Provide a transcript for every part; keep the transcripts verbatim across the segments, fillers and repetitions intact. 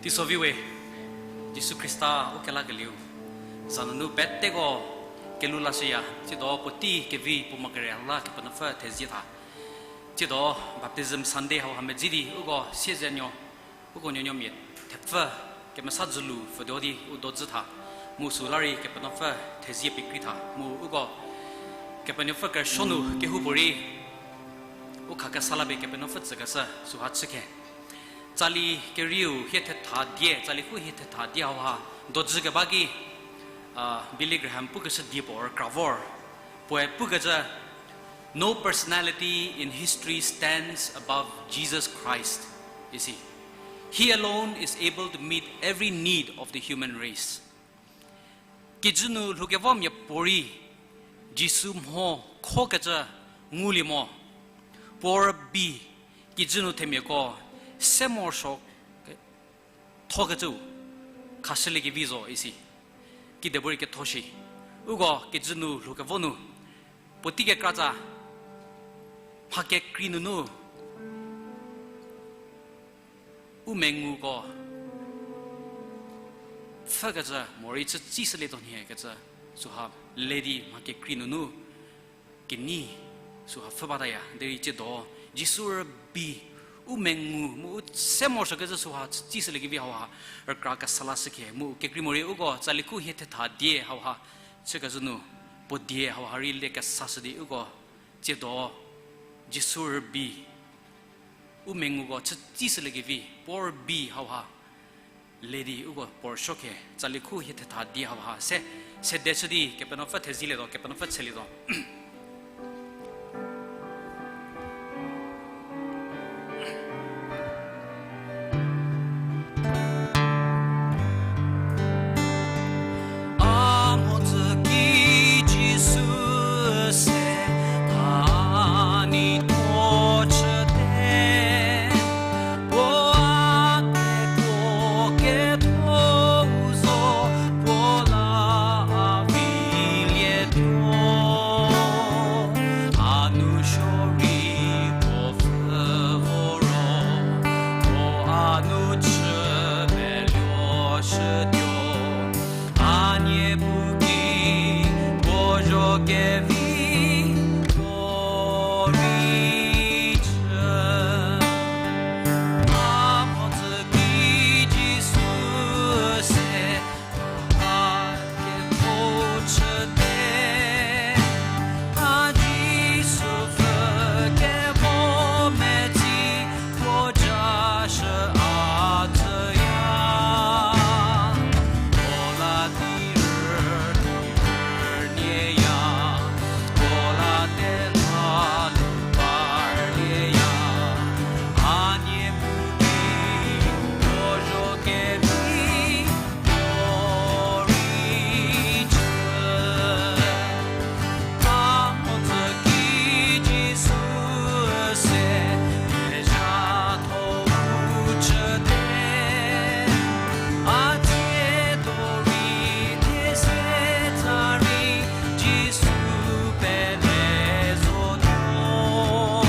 Teiso vi we, Jisu Khrista u kelakelieu za nunu peteko kelou lashüya, tsiedo puotei kevi puo mokere la Kepenuopfü thezie tha. Tsiedo Baptism Sunday hauha medzi di uko siezenuo, uko nuonuomia thepfü kemesa dzülu pfütuo di u dodzü tha, mu süla rei Kepenuopfü thezie pekrei tha, mu uko Kepenuopfü kerüsuo nu kehoupuorei u khakesa la pie Kepenuopfü tsükeshü süha chükhe. Tsali kerieu hie thetha die, tsali khu hie thetha die hauha dodzü keba ki, a, Billy Graham pukeshü die puo rükra vor. Puoe pukecü, No personality in history stands above Jesus Christ, isi. He alone is able to meet every need of the human race. Kijü nu lhoukevomia puorei Jisu mho khokecü ngulie mo. Puo rübei kijü nu themiako se morosuo thokecüu khashüliekevi zo isi. Kidepuorei ketho shi. Uko kijü nu lhoukevo nu puotei kekratsa mha kekrei nunu u menguko pfhükecü morei chü tsishülietuo nhie kecü süha le di mha kekrei nunu kenei süha pfhü bataya. Derei tsiedo Jisu rübei u mengu mu u se morosuokecü süha chü tsishüliekevi hauha rükra kesa lashükhe mu kekrei morei uko tsali khu hie thetha die hauha chükecü nu puo die hauha rei le kesashü di uko tsiedo Jisu rübei u menguko chü tsishüliekevi puo rübei hauha le di uko puo rüsuokhe tsali khu hie thetha die hauha se, sede chü di Kepenuopfü thezielie tuo, Kepenuopfü tshelie tuo. A mhodzü ki Jisu se a neitho chüte, puo a teko ketho zo, puo la a vilietuo. A nou suo rei puo pfhü vo ro, puo a nu chü meluoshütuo. A niepu ki puo zho kevi puo rei chü. A mhodzü ki Jisu se a ketho chüte, a Jisu pfhü kemo metsi puo jashü a tsüya. Puo la di rüdi rünieya, puo la tela lu parlieya, a niepu ki puo zho kevi puo rei chü. A mhodzü ki Jisu se mezhatho u chüte, a tsiedo rei thie se tsa rei Jisu pele zotuo.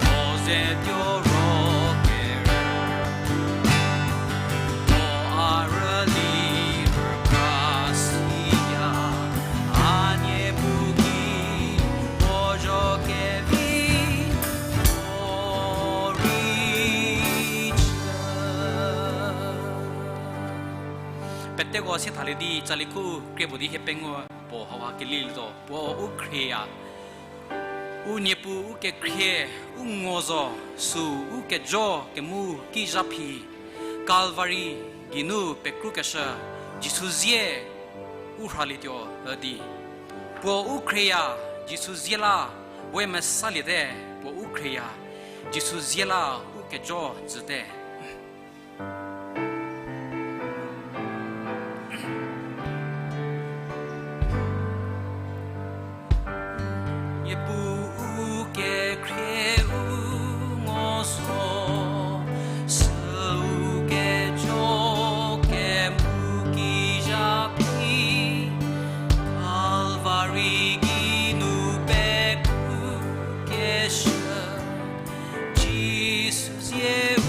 Puo ze tuo ro kerü puo a rüli rükra siya, a niepu ki puo zho kevi puo rei chü. Peteko sie thalie di tsali khu krie puo di hie pengou puo hauha kelilietuo, puo u khrieya. U niepu u kekhrie, u ngo zo, sü u kejo kemu ki zha phi, Kalvari geinu pekrukeshü Jisu zie u rhalietuo üdi. Puo u khrieya, Jisu zie la we mesaliete, puo u khrieya, Jisu zie la u kejo jüte. Niepu u kekhrie u ngo zo, sü u kejo kemu ki zha phi, Kalvari geinu pekrukeshü Jisu zie u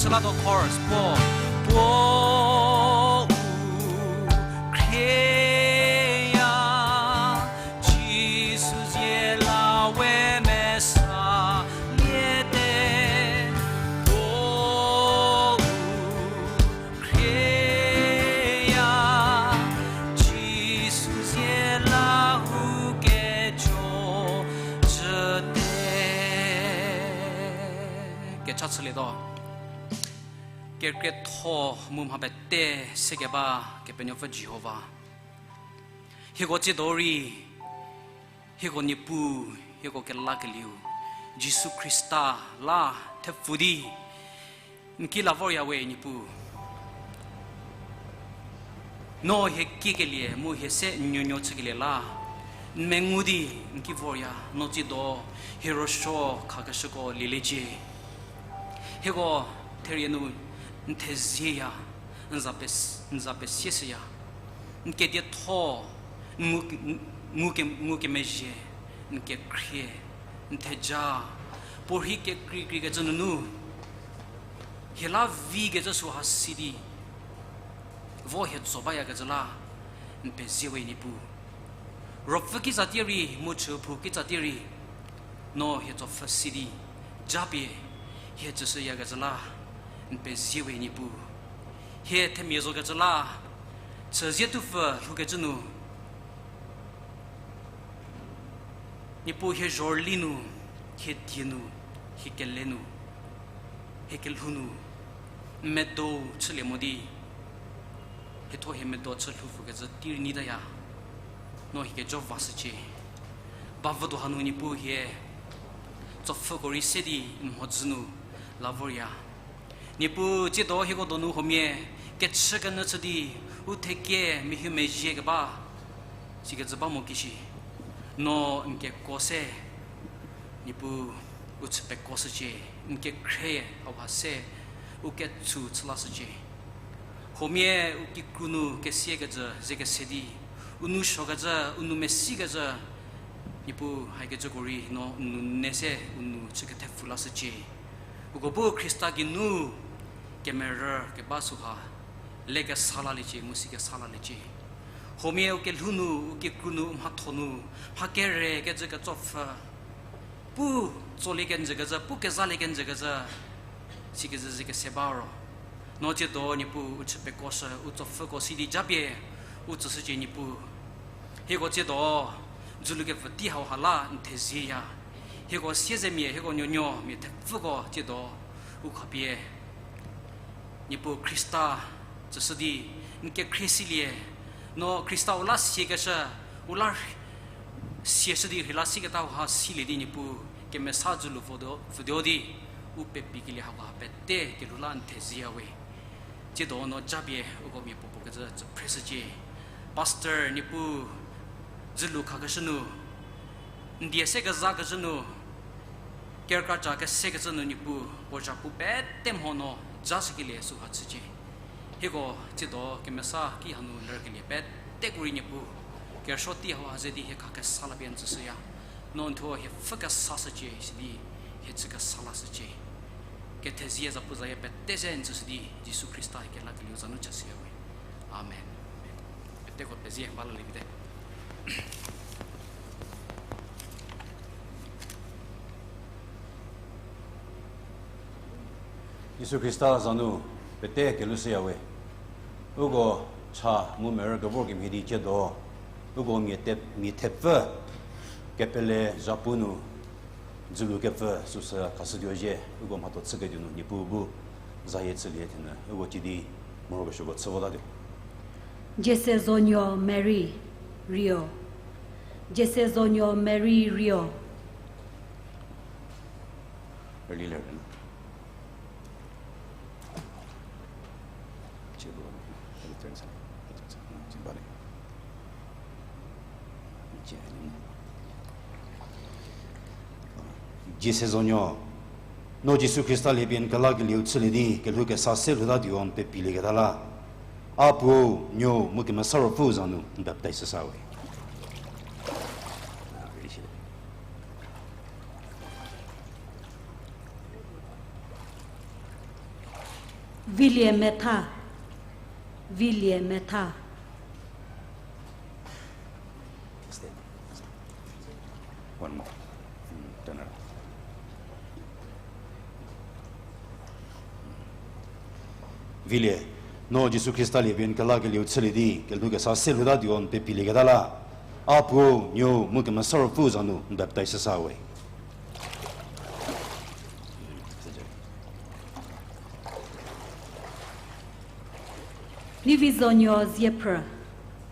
Süla do chorus puo, puo u khrieya, Jisu zie la we mesa liete, puo u khrieya, Jisu zie la u kejo jüte. Kecha chülietuo. Kekrietho mu mha pete sekeba Kepenuopfü Jihova, hieko tsiedo rei, hieko Niepuu, hieko kelakelieu, Jisu Khrista la thepfu di n ki la vorya we Niepuu. No hie kiekelie mu hie se n nuonuo chükelie la n mengu di n ki vorya, no tsiedo hie rüsuo khakeshüko lieliecie. Hieko therie nu n thezieya, n za pes-, n za pesieshüya. N kedietho, n ngu, n ngu ke-, ngukemezhie, n kekhrie, n theja, puorhi kekreikreikecü nunu, hie la vikecü süha si di vo hie tso bayakecü la n pezie we Niepuu. Ruopfü kitsatie rei mu chüphou kitsatie rei, no hie tsopfhü si di japie hie tsüshüyakecü la n pezie we Niepuu. Hie themia zokecü la chüzie tupfü lhoukecü nu, Niepuu hie zhorüli nu, hie die nu, hie kele nu, hie kelhou nu, n medo chülie mo di, hietho hie medo chü lhoupfükecü tei rei nyitaya, no hie kejo vashücie. Bavüdo hanu Niepuu hie tsopfhüko rei se di n mhodzü nu la vorya. Niepuu tsiedo hieko donu huomia kechükenyü chü di u thekie mehumezhie keba sikecü ba mo kishi, no n kekuo se, Niepuu u chü pekuoshücie, n kekhrie hauha se u ketsu chü lashücie. Huomia u kikru nu kesiekecü ze kese di, u nou suokecü, u nou mesikecü, Niepuu haikecüko rei no n nou ne se u nou chü kethepfu lashücie. Uko bu Khrista geinu kemerü keba süha le kesa laliecie mu si kesa laliecie. Huomia u kelhou nu, u kikru nu, u mhatho nu, mha kere kecü ketsopfü, pu tsolie kenjükecü, pu kezalie kenjükecü, sikecü ze kese ba ro, no tsiedo Niepuu u chü pekuoshü, u tsopfhüko si di japie u tsüshücie Niepuu. Hieko tsiedo dzülu kepfü tei hauha la n thezieya. Hieko siezemia, hieko nuonuomia thepfüko tsiedo u khapie Niepuu Khrista tsüshü di n kekhrie silie, no Khrista u la siakeshü, u la siashü di rhei la siketa hauha silie di Niepuu kemesa dzülu pfütuo, pfütuo di u pepikelie hauha pete kelhou la n thezieya we. Tsiedo no japie uko mia puopuo kecü tsüphreshücie. Pastor Niepuu dzülu khakeshü nu, n die se kezakecü nu, kerükraca kesekecü nu Niepuu puo zhapu pete mho no ja shükelie süha chücie. Hieko tsiedo kemesa ki hanu lerkelie peteko rei Niepuu kerüsuo tei hauha ze di hie khakesa la pie n tsüshüya. No n thuo hie pfhü kesashücie sidi hie chü kesa lashücie. Kethezie zapu zayie pete se n tsüshü di Jisu Khrista hie kelakelieu za nu chashüya we. Amen. Peteko pezie ba lalie vite. Jisu Khrista za nu pete kelhou shüya we. Uko cha mu merü kevor kemhie di tsiedo, uko mia te-, mia thepfü kepele zhapu nu dzülu kepfü süsü khashütuo zhie, uko mhatho chüketuo nu Niepuu bu zayie chülie thenyü uko cidi morokesuoko chü votatuo. Jiesezonuo Mary Rio. Jiesezonuo Mary Rio. Jiesezonuo, no Jisu Khrista lie pie n kelakelieu chülie di kelhou kesa se lhoutatuo n pepilieketa la, A Puo, Nuou mu Kemesa Ruopfü za nu n baptaiz shüsa we. Vilie metha. Vilie metha. One more. Mm, turn around. Vilie, no Jisu Khrista lie pie n kelakelieu chülie di, kelhou kesa se lhouta tuo n pepielieketa la. A Puo, Nuou, mu Kemesa Ruopfü za nu n baptaiz shüsa we. Nivizonuo Ziephrü.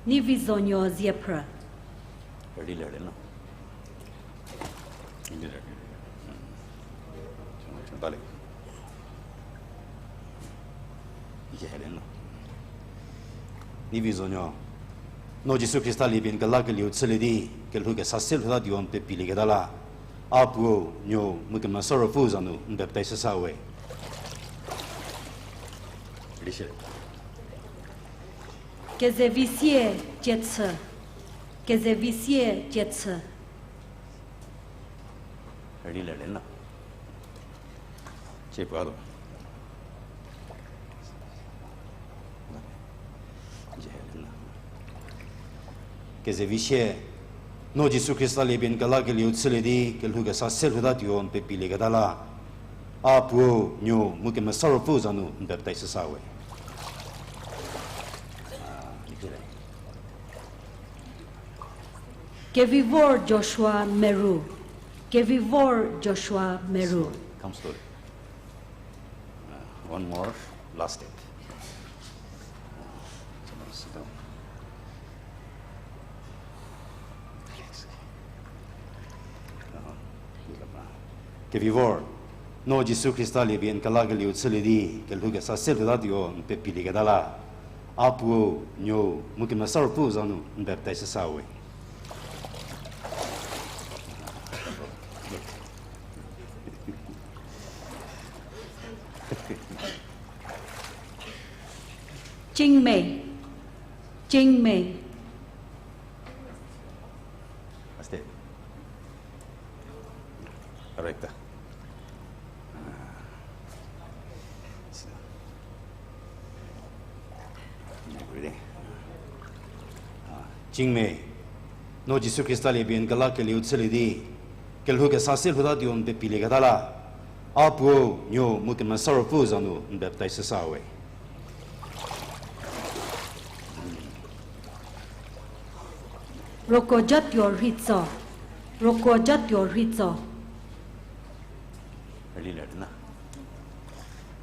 Nivizonuo Ziephrü. Nivizonuo, no Jisu Khrista lie pie n kelakelieu chülie di, kelhou kesa se lhouta tuo n pepielieketa la. A Puo, Nuou, mu Kemesa Ruopfü za nu n baptaiz shüsa we. Kezevisie Ciechü. Kezevisie Ciechü. Kezevisie, no Jisu Khrista lie pie n kelakelieu chülie di, kelhou kesa se lhouta tuo n pepielieketa la. A Puo, Nuou, mu Kemesa Ruopfü za nu n baptaiz shüsa we. Kevivor Joshua Meru. Kevivor Joshua Meru. Come slowly. Uh, one more, last step. Kevivor, no Jisu Khrista lie pie n kelakelieu chülie di, kelhou kesa se lhouta tuo n pepielieketa la. A Puo, Nuou, mu Kemesa Ruopfü za nu n baptaiz shüsa we. Cingmei. Cingmei. Cingmei, no Jisu Khrista lie pie n kelakelieu chülie di, kelhou kesa se lhouta tuo n pepielieketa la. A Puo, Nuou, mu Kemesa Ruopfü za nu n baptaiz shüsa we. Roko Jatuo Rhitso. Roko Jatuo Rhitso.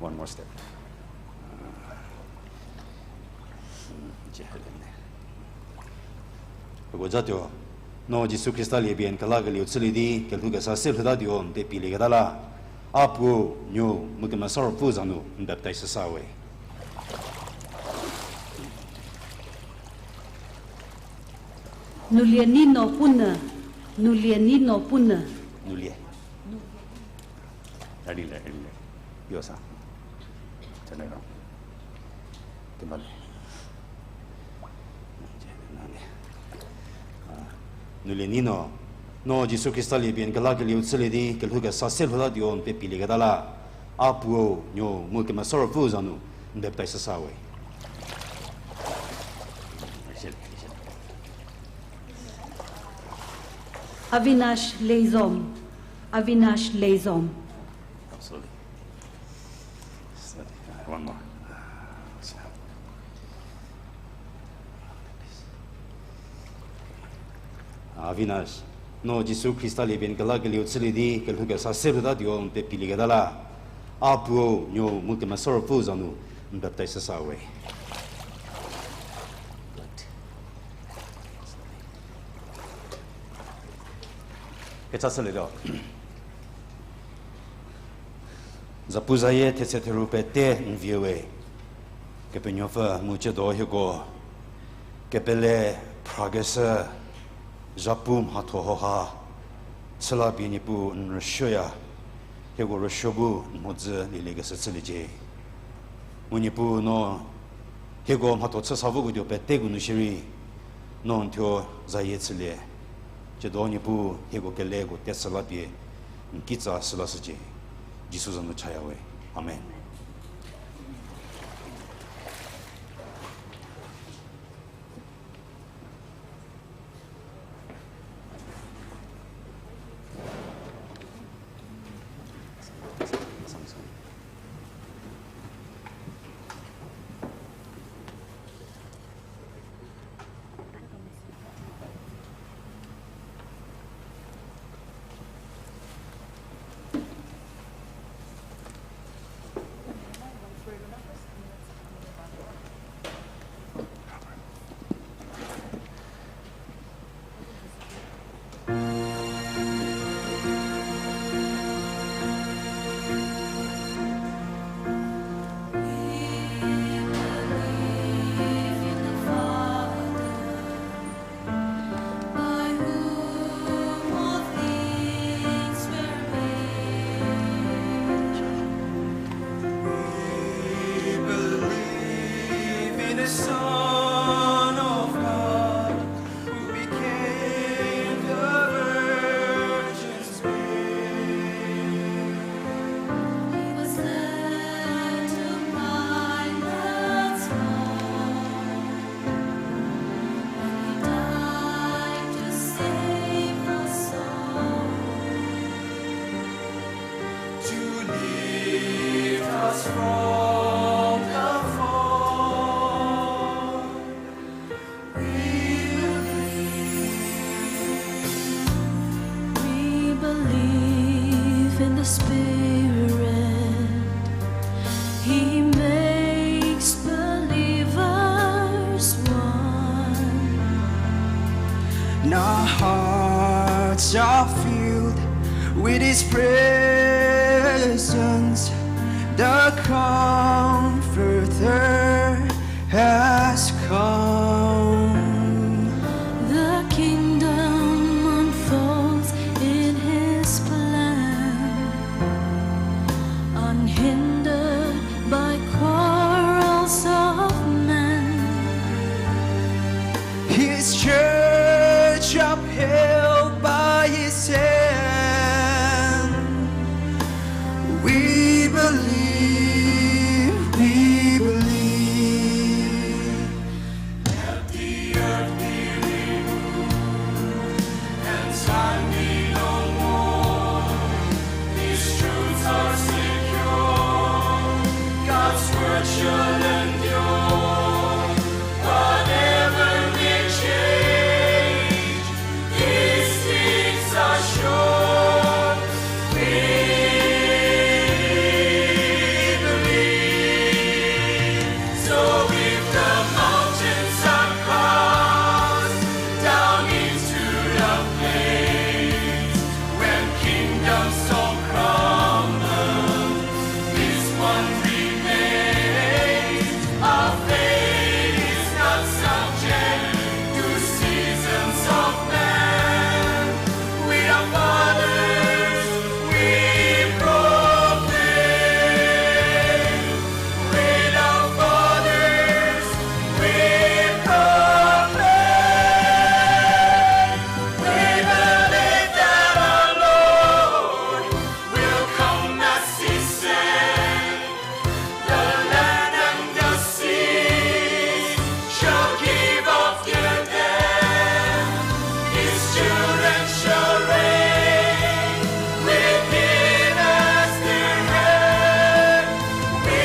One more step. Roko Jatuo, no Jisu Khrista lie pie n kelakelieu chülie di, kelhou kesa se lhouta tuo n pepielieketa la. A Puo, Nuou, mu Kemesa Ruopfü za nu n baptaiz shüsa we. Nulie Nino Punyü. Nulie Nino Punyü. Nulie. Yo sa. Nulie Nino, no Jisu Khrista lie pie n kelakelieu chülie di, kelhou kesa se lhouta tuo n pepielieketa la. A Puo, Nuou, mu Kemesa Ruopfü za nu n baptaiz shüsa we. Avinash Leizom. Avinash Leizom. Avinash, no Jisu Khrista lie pie n kelakelieu chülie di, kelhou kesa se lhouta tuo n pepielieketa la. A Puo, Nuou, mu Kemesa Ruopfü za nu n baptaiz shüsa we. Kecha chülietuo. Zapuzayie thetse theru pete n vie we. Kepenuopfü mu tsiedo hieko kepele phrakeshü zhapu mhatho hauha chüla pie Niepuu n rüsuoya, hieko rüsuo bu n mhodzü lieliekeshü chüliecie. Mu Niepuu no hieko mhatho chü sa voketuo peteko nu shierei, no n thuo zayie chülie. Tsiedo Niepuu hieko keleko teshü la pie n kitsa shü lashücie. Jisu za nu chaya we. Amen. From the fall, we believe. We believe in the Spirit. He makes believers one. And our hearts are filled with His presence. The Comforter has come. The kingdom unfolds in His plan, unhindered by quarrels of men. His church upheld by His hand. We believe, we believe. Let the earth be removed and time be no more. These truths are secure. God's word shall endure. Whatever may change, these things are sure. We believe. So if the mountains are cast down into the plains, when kingdoms all crumble, this one remains. Our faith is not subject to seasons of man. With our fathers we proclaim. With our fathers we proclaim. We believe that our Lord will come as He said. The land and the sea shall give up their dead. His children shall reign with Him as their head. We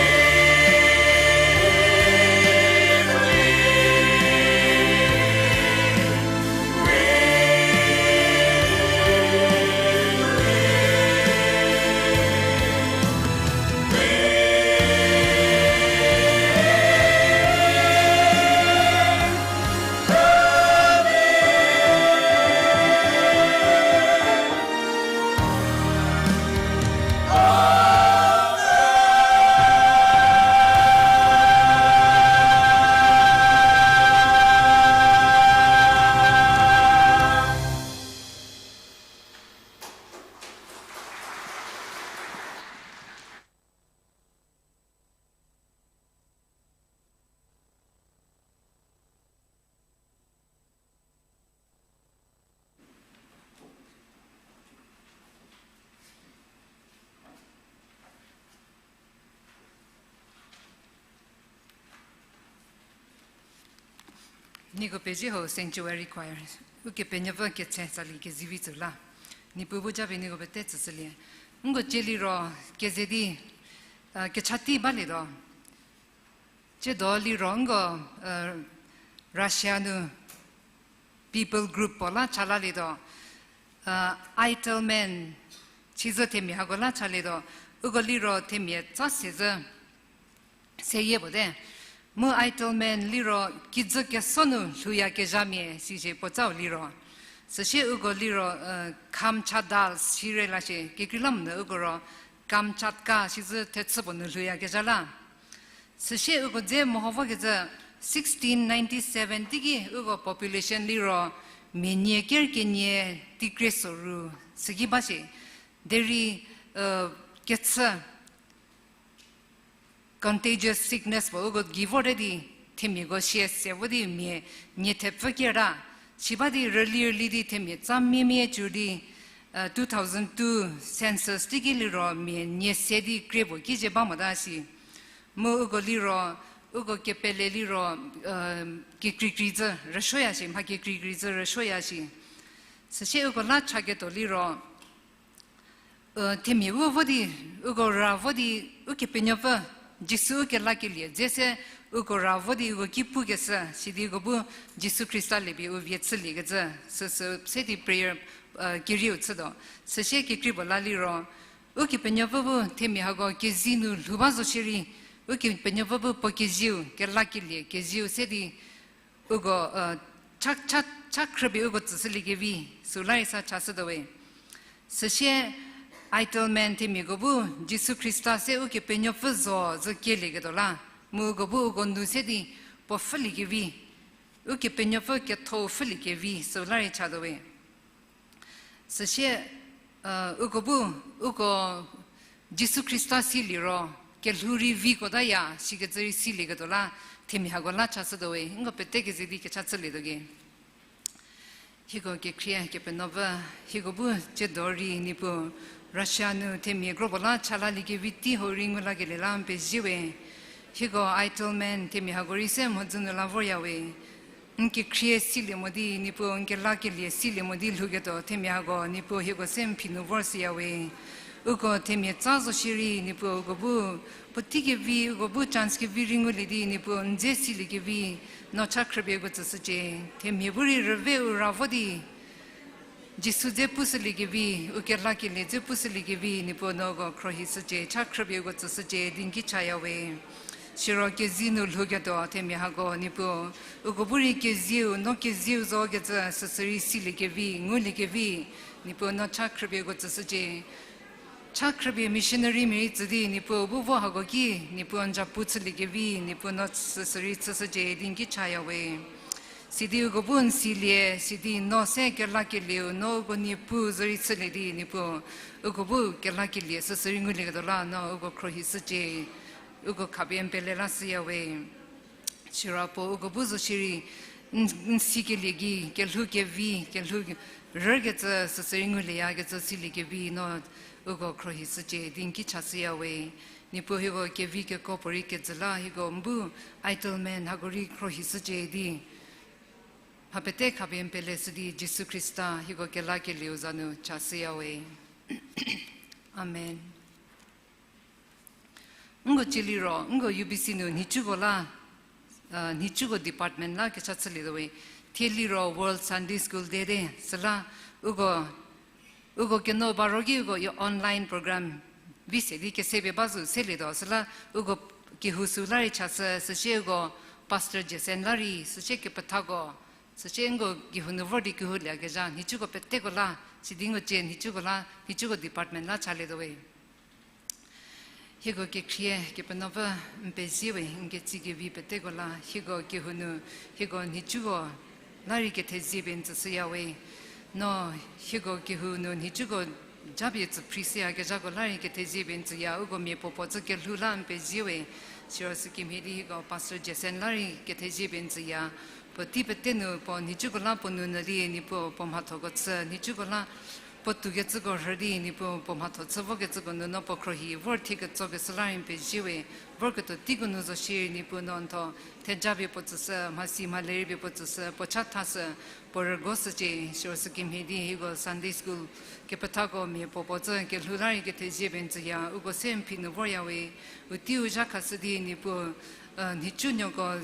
believe. Nieko pezie ho Sanctuary Choir, Ukepenuopfü ketse tsali kezivi tsü la. Niepuu bu japie nieko pete tsüshülie. Nko cie liro keze di, uh, kecha tei balietuo. Tsiedo liro nko, uh, Russia nu people group puo la cha lalietuo. Uh, Eitelmen, chizü themia hako la chalietuo. Uko liro themia tsa sezhü seyie puo te. Mu Eitelmen liro kijü keso nu lhouyakezhamia sishie puo tsau liro. Süsie uko liro, uh, Kamchatka sire la shie, kekreilamonyü uko ro Kamchatka sizü thechü puo nu lhouyakezha la. Süsie uko dze meho vokecü sixteen ninety-seven teiki uko population liro mia nie ker kenie tikrie soru süki ba shie. Derei, uh, kechü contagious sickness puo uko gei vorte di themiako sie se vo di mia nie thepfü kerta. Siba di rüli rüli di themia tsa miemie cü di, uh, two thousand two census teiki liro mia nie se di krie puo ki zie ba mota si. Mu uko liro, uko kepele liro, uh, kekreikrei zhü rüsuoya shi, mha kekreikrei zhü rüsuoya shi. Süsie uko la chaketuo liro, Themia u vo di, uko ra vo di, Ukepenuopfü, Jisu u kelakelie dze se, uko ra vo di uko ki pukeshü, sidi uko bu Jisu Khrista liepie u vie chüliekecü, süsü se di prayer kerieu chütuo. Süsie kekrei puo la liro, Ukepenuopfü bu themia hako kezei nu lhou ba zo shierei, Ukepenuopfü bu puo kezeiu, kelakelie kezeiu se di, uko cha, cha, cha khrüpie uko tsüshüliekevi, süla rei sa chashütuo we. Süsie Eitelman themiako bu Jisu Khrista se Ukepenuopfü zo zhü kielieketuo la, mu uko bu uko nu se di puo pfhüliekevi, Ukepenuopfü ketho pfhüliekevi, süla rei chatuo we. Süsie, uko bu, uko Jisu Khrista siliro, kelhou rei viko taya, sikecü rei silieketuo la, themia hako la chashütuo we, nko pete keze di kecha chülietuo ge. Hieko kekhrie Kepenuopfü, hieko bu tsiedo rei Niepuu, Russia nu themia kro puo la cha laliekevi tei hau rei ngu lakelie la n pezie we. Hieko Eitelman themia hako rei se mhodzü nu la vorya we. N kekhrie silie mo di Niepuu, n kelakelie silie mo di lhouketuo themia hako Niepuu hieko se n phi nu vor shüya we. Uko themia tsa zo shierei Niepuu uko bu, puotei kevi uko bu chance kevi rei ngulie di Niepuu n dze siliekevi, no cha khrüpie uko tsüshücie. Themia bu rei rüve u ra vo di Jisu dze pushüliekevi, u kelakelie dze pushüliekevi Niepuu no uko khrohishücie, cha khrüpie uko tsüshücie di n ki chaya we. Siro kezei nu lhouketuo themia hako Niepuu, uko bu rei kezieu, no kezieu zo kecü süsü rei siliekevi, nguliekevi, Niepuu no cha khrüpie uko tsüshücie. Cha khrüpie missionarymia rei tsü di Niepuu bu vo hako ki, Niepuu n zapu chüliekevi, Niepuu no süsü rei chüshücie di n ki chaya we. Sidi uko bu n silie, sidi no se kelakelieu, no uko Niepuu zorei chülie di Niepuu, uko bu kelakelie süsü rei ngulieketuo la no uko khrohishücie, uko khapie n pele lashüya we. Siro puo uko bu zo shierei, n, n sikelie gei, kelhou kevi, kelhou rükecü süsü rei ngulieyakecü siliekevi no uko khrohishücie di n ki chashüya we. Niepuu hieko kevi keko puorei kejü la hieko n bu Eitelman hako rei khrohishücie di mha pete khapie n pele shü di Jisu Khrista hieko kelakelieu za nu chashüya we. Amen. Nko tsie liro, nko U B C nu nhicuko la, nhicuko department la kecha chülietuo we. Thie liro World Sunday School Day te, süla uko, uko keno ba ro ki uko online program vi se di kesepie ba zo selietuo, süla uko kehou süu la rei chashü, süsie uko Pastor Jason la rei, süsie kepethako, süsie nko kehou nu vor di kehou lieyakezha nhicuko peteko la, sidi nko tsie nhicuko la, nhicuko department la chalietuo we. Hieko kekhrie Kepenuopfü, n pezie we, n ketsie kevi peteko la hieko kehou nu, hieko nhicuko la rei kethezie pie n tsüshüya we. No hieko kehou nu nhicuko japie tsüphrishüyakezhako la rei kethezie pie n tsüya, uko miapuopuo cü kelhou la n pezie we. Siro sükemhie di hieko Pastor Jason la rei kethezie pie n tsüya. Puotei pete nu puo nhicuko la puo nounyü di Niepuu puo mhathoko chü, nhicuko la puo toukecüko rhü di Niepuu puo mhatho chü vokecüko nu no puo khrohi vor thie ketsokeshü la rei n pezie we. Vorketuo teiko nu zo shierei Niepuu no n tho thejapie puo tsüshü, mhasi mhale rei pie puo tsüshü, puo chathashü, puo rügoshücie. Siro sükemhie di hieko Sunday School kepethako miapuopuo cü kelhou la rei kethezie pie n tsüya, uko se n phi nu vorya we. U teiu zha khashü di Niepuu, nhicunuoko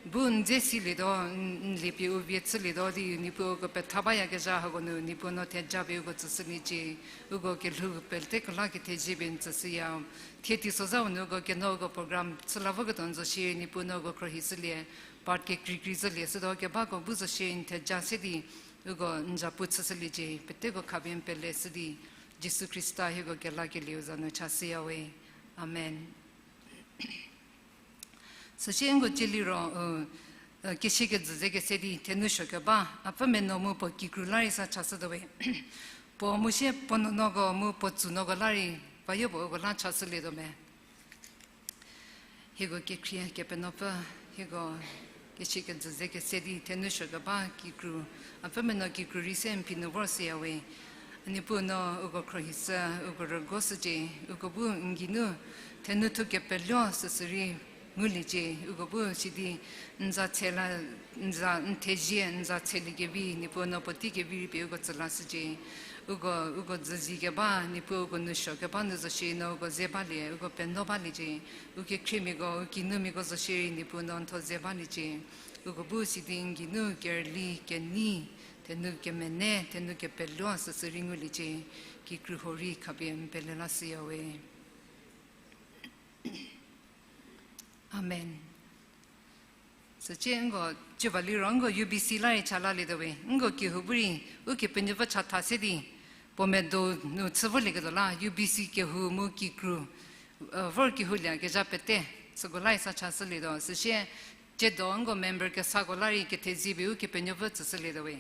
bu n dze silietuo, n, n liepie u vie chülietuo di Niepuu uko petha bayakezha hako nu Niepuu no thejapie uko tsüshüliecie, uko kelhou peteko la kethezie pie n tsüshüya. Thie teisozhau nu uko keno uko program chü la voketuo n zo shierei Niepuu no uko khrohishülie, part kekreikrei zolie shütuo kebako bu zo shierei n theja se di uko n zapu chüshüliecie, peteko khapie n pele shü di Jisu Khrista hieko kelakelieu za nu chashüya we. Amen. Süsie nko tsie liro, kesie kejü ze kese di thenu suo keba, a pfü meno mu puo kikru la rei sa chashütuo we. Puo mu sie puo nuonuoko mu puo tsünuoko la rei, vayo puo uko la chashülietuo me. Hieko kekhrie Kepenuopfü, hieko kesie kejü ze kese di thenu suo keba kikru, a pfü meno kikru rei se n phi nu vor shüya we. A Niepuu no uko khrohishü, uko rügoshücie, uko bu n geinu thenu thu kepeluo süsü rei nguliecie, uko bu sidi n za tse la, n za n thezie, n za tseliekevi Niepuu no puotei kevi rei pie uko tsü lashücie. Uko, uko dzüzi keba, Niepuu uko nousuo keba nu zo shierei no uko ze balie, uko penuo baliecie. U kekhriemiako, u kinumiako zo shierei Niepuu no n thuo ze baliecie. Uko bu sidi n geinu kerüli, kenei, thenou kemenei, thenou kepelou süsü rei nguliecie. Kikru huo rei khapie n pele lashüyawe. Amen. Sücie nko, cieba liro nko U B C la rei cha lalietuo we. Nko kehou bu rei, Ukepenuopfü chatha se di, puo medo nu chü volieketuo la, U B C kehou mu kikru, eh, vor kehoulie kezha pete, süko la rei sa chashülietuo. Süsie, tsiedo nko member kesako la rei kethezie pie Ukepenuopfü tsüshülietuo we.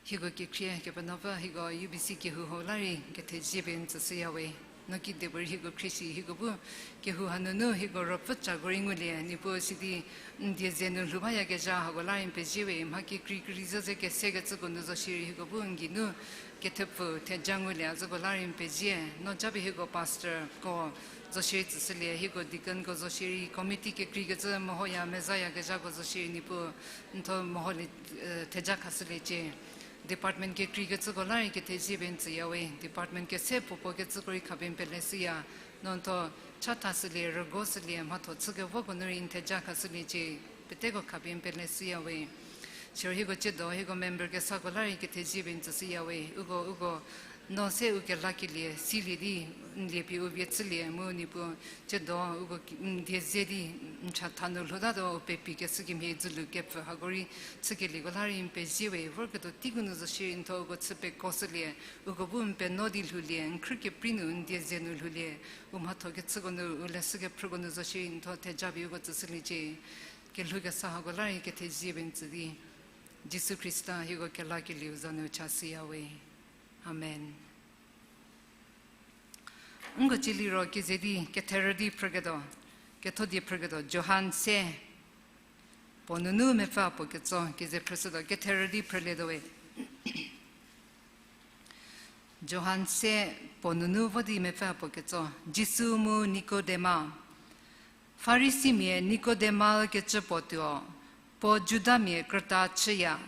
Hieko kekhrie Kepenuopfü, hieko U B C kehou hau la rei kethezie pie n tsüshüyawe. No kidipuorei hieko khrieshü, hieko bu kehou hanunu hieko ruopfü cako rei ngulie, Niepuu sidi n die ze nu lhou bayakezha hako la rei n pezie we, mha kekrei kerei zo ze kesekecüko nu zo shierei hieko bu n geinu kethepfu theja ngulie, a zoko la rei n pezie. No japie hieko pastorko zo shierei tsüshülie, hieko deaconko zo shierei committee kekreikecü mehoya mezayakezhako zo shierei Niepuu n thuo meholie, eh, theja khashüliecie. Department kekreikecüko la rei kethezie pie n tsüyawe, department kese puopuo kecüko rei khapie n peleshüya, no n thuo chathashülie, rügoshülie, mhatho chükevoko nu rei n theja khashüliecie, peteko khapie n peleshüyawe. Siro hieko tsiedo, hieko member kesako la rei kethezie pie n tsüshüyawe, uko, uko, no se u kelakelie silie di, n lie pie u vie chülie mu Niepuu, tsiedo, uko n die ze di, n chatha nu lhoutatuo u pepikeshü kemhie dzülu kepfü hako rei chükelieko la rei n pezie we, vorketuo teiko nu zo shierei n thuo uko chü pekoshülie, uko bu n penuo di lhoulie, n khrükeprei nu n die ze nu lhoulie, u mhatho kechüko nu, u leshü kephrüko nu zo shierei n thuo theja pie uko tsüshüliecie. Kelhou kesa hako la rei kethezie pie n tsü di, Jisu Khrista hieko kelakelieu za nu chashüyawe. Amen. Nko cieliro keze di ketherü di phrüketuo, ketho di phrüketuo, Johan se, puo nunu mepfü puo ketso, keze phrüshütuo, ketherü di phrülietuo we. Johan se, puo nunu vo di mepfü puo ketso, Jisu mu Nikodema. Farisimia Nikodema kecü puo tuo, puo Judamia krüta chüya.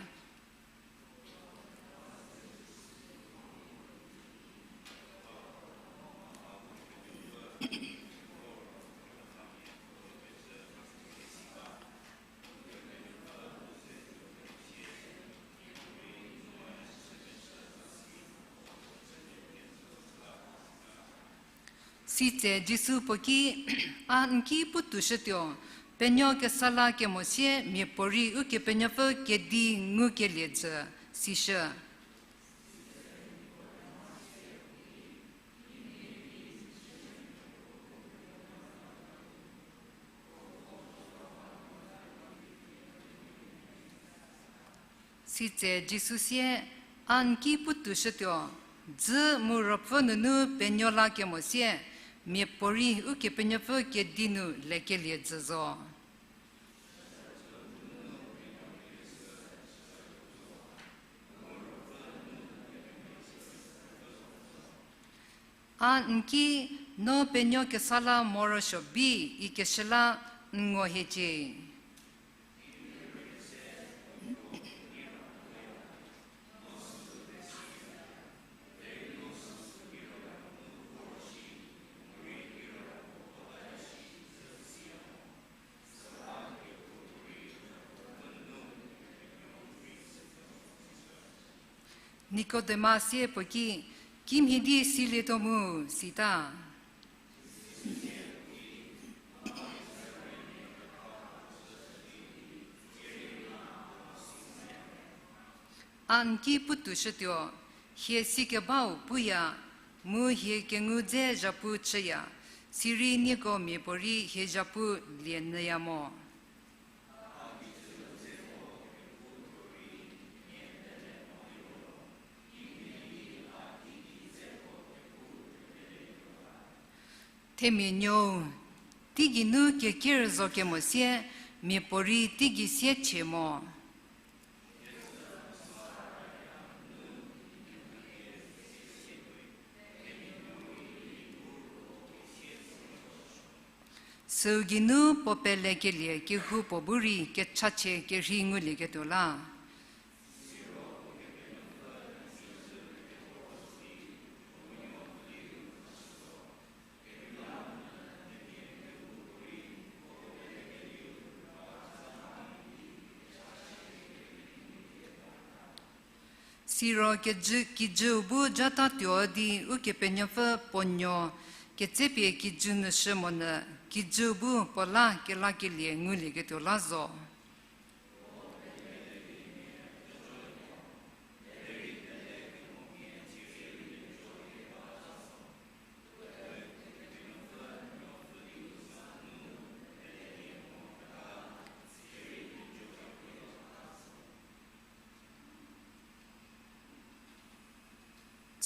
Sitse Jisu puo ki, A n ki putuoshütuo, penuo kesa la kemo sie miapuorei Ukepenuopfü kedi ngukelie jü, sishü. Sitse Jisu sie, A n ki putuoshütuo, dzü mu ruopfü nunu penuo la kemo sie, miapuorei Ukepenuopfü kedi nu lekelie jü zo. A n ki, No penuo kesa la morosuo bi ikeshü la n ngo hiecie. Nikodema sie puo ki, Kimhie di silietuo mu, sita. A n ki putuoshütuo, Hie sikebau puya, mu hie kengu dze zhapu chüya, sirei nieko miapuorei hie zhapu lie nyüya mo. Themia Nuou, teigei nu keker zo kemo sie, miapuorei teigei sie chie mo. Süu geinu puo pelekelie kehoupuo bu rei kechachie kerhei ngulieketuo la. Siro kijü, kijüu bu jatatuo di Ukepenuopfü puo nuo ketsepie kijü nu shü monyü, kijüu bu puo la kelakelie ngulieketuo la zo.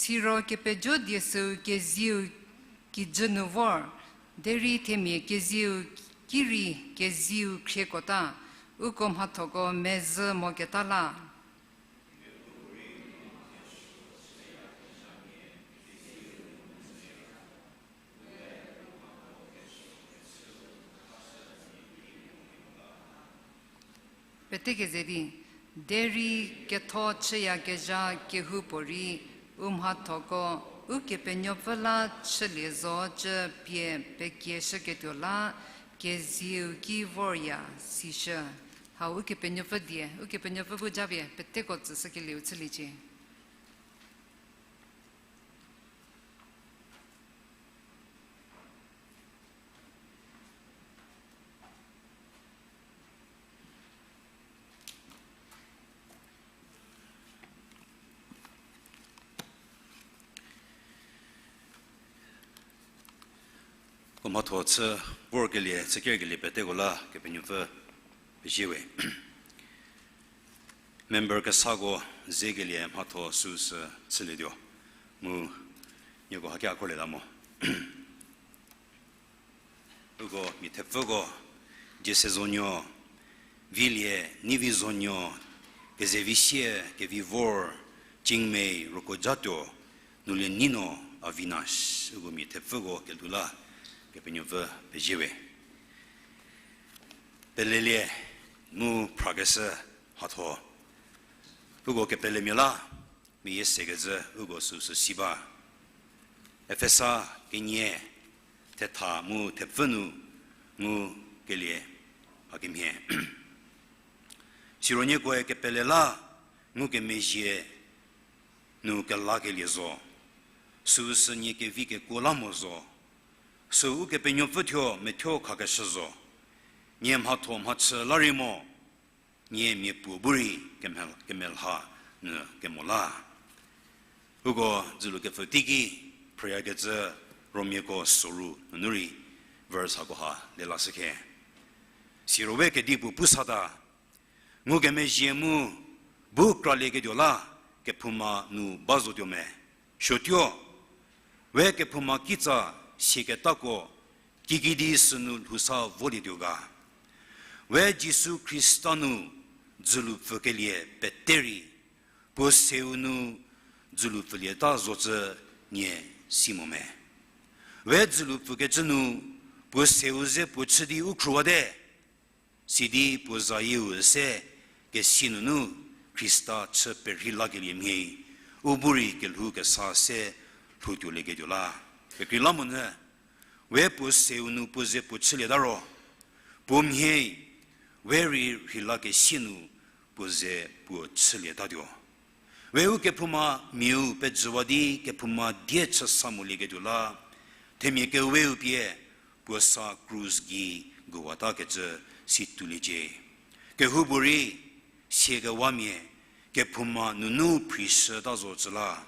Siro kepejo die süu kezieu kijü nu vor, derei themia kezieu ki rei kezieu khriekota, uko mhathoko mezhü moketa la. Pete keze di, derei ketho chüyakezha kehoupuorei, u mhathoko Ukepenuopfü la chülie zocü pie pekieshüketuo la, kezieu ki vorya, sishü. Hau Ukepenuopfü die, Ukepenuopfü bu japie peteko tsüshükelieu chüliecie. Ko mhatho chü vorkelie, chü kerkelie peteko la Kepenuopfü pezie we. Member kesako zekelie mhatho süsü chülietuo. Mu nieko hakia khorlieta mo. Uko mia thepfüko, Jese zonuo, Vilie, Nivi zonuo, Kezevisie, Kevi vor, Chingmei, Roko jatuo, Nulie Nino, Avinash, uko mia thepfüko kelhou la Kepenuopfü pezie we. Pelelie mu phrakeshü mhatho. Uko kepelemia la, meyie sekecü uko süsü si ba. Efesa kenie, thetha mu thepfü nu ngukelie hakemhie. Siro niekoe kepele la ngukemezhie nu kelakelie zo. Süsü nie kevi kekuo la mo zo. Süu Ukepenuopfü thuo methuo khakeshü zo. Nie mhatho mhachü la rei mo, nie miapuo bu rei kemel-, kemelha nyü kemo la. Uko dzülu kepfü teiki phrüyakecü Romiako soru nunu rei verse hakoha lelashü khe. Siro we kedipuo pu sata, ngukemezhie mu bu kralieketuo la kephouma nu ba zotuo me? Suotuo, we kephouma kitsa siaketako kikidi sünu lhousa volietuo ga? We Jisu Khrista nu dzülu pfükelie pete rei, puo seu nu dzülu pfülieta zocü nie si mo me? We dzülu pfükecü nu puo seu ze puo chü di u khruwate, sidi puo zayieu üse kesie nunu Khrista chü perhei lakelie mhie, u bu rei kelhou kesa se lhoutuolieketuo la. Kekreilamonyü, we puo seu nu puo ze puo chülieta ro, puo mhie we rei rheilakesie nu puo ze puo chülietatuo. We u kephouma miau pejüwa di kephouma die chü sa molieketuo la, themia keweu pie puo sa krus gei guwatakecü si tuoliecie. Kehoupuorei siakewamia kephouma nunu phrishüta zocü la.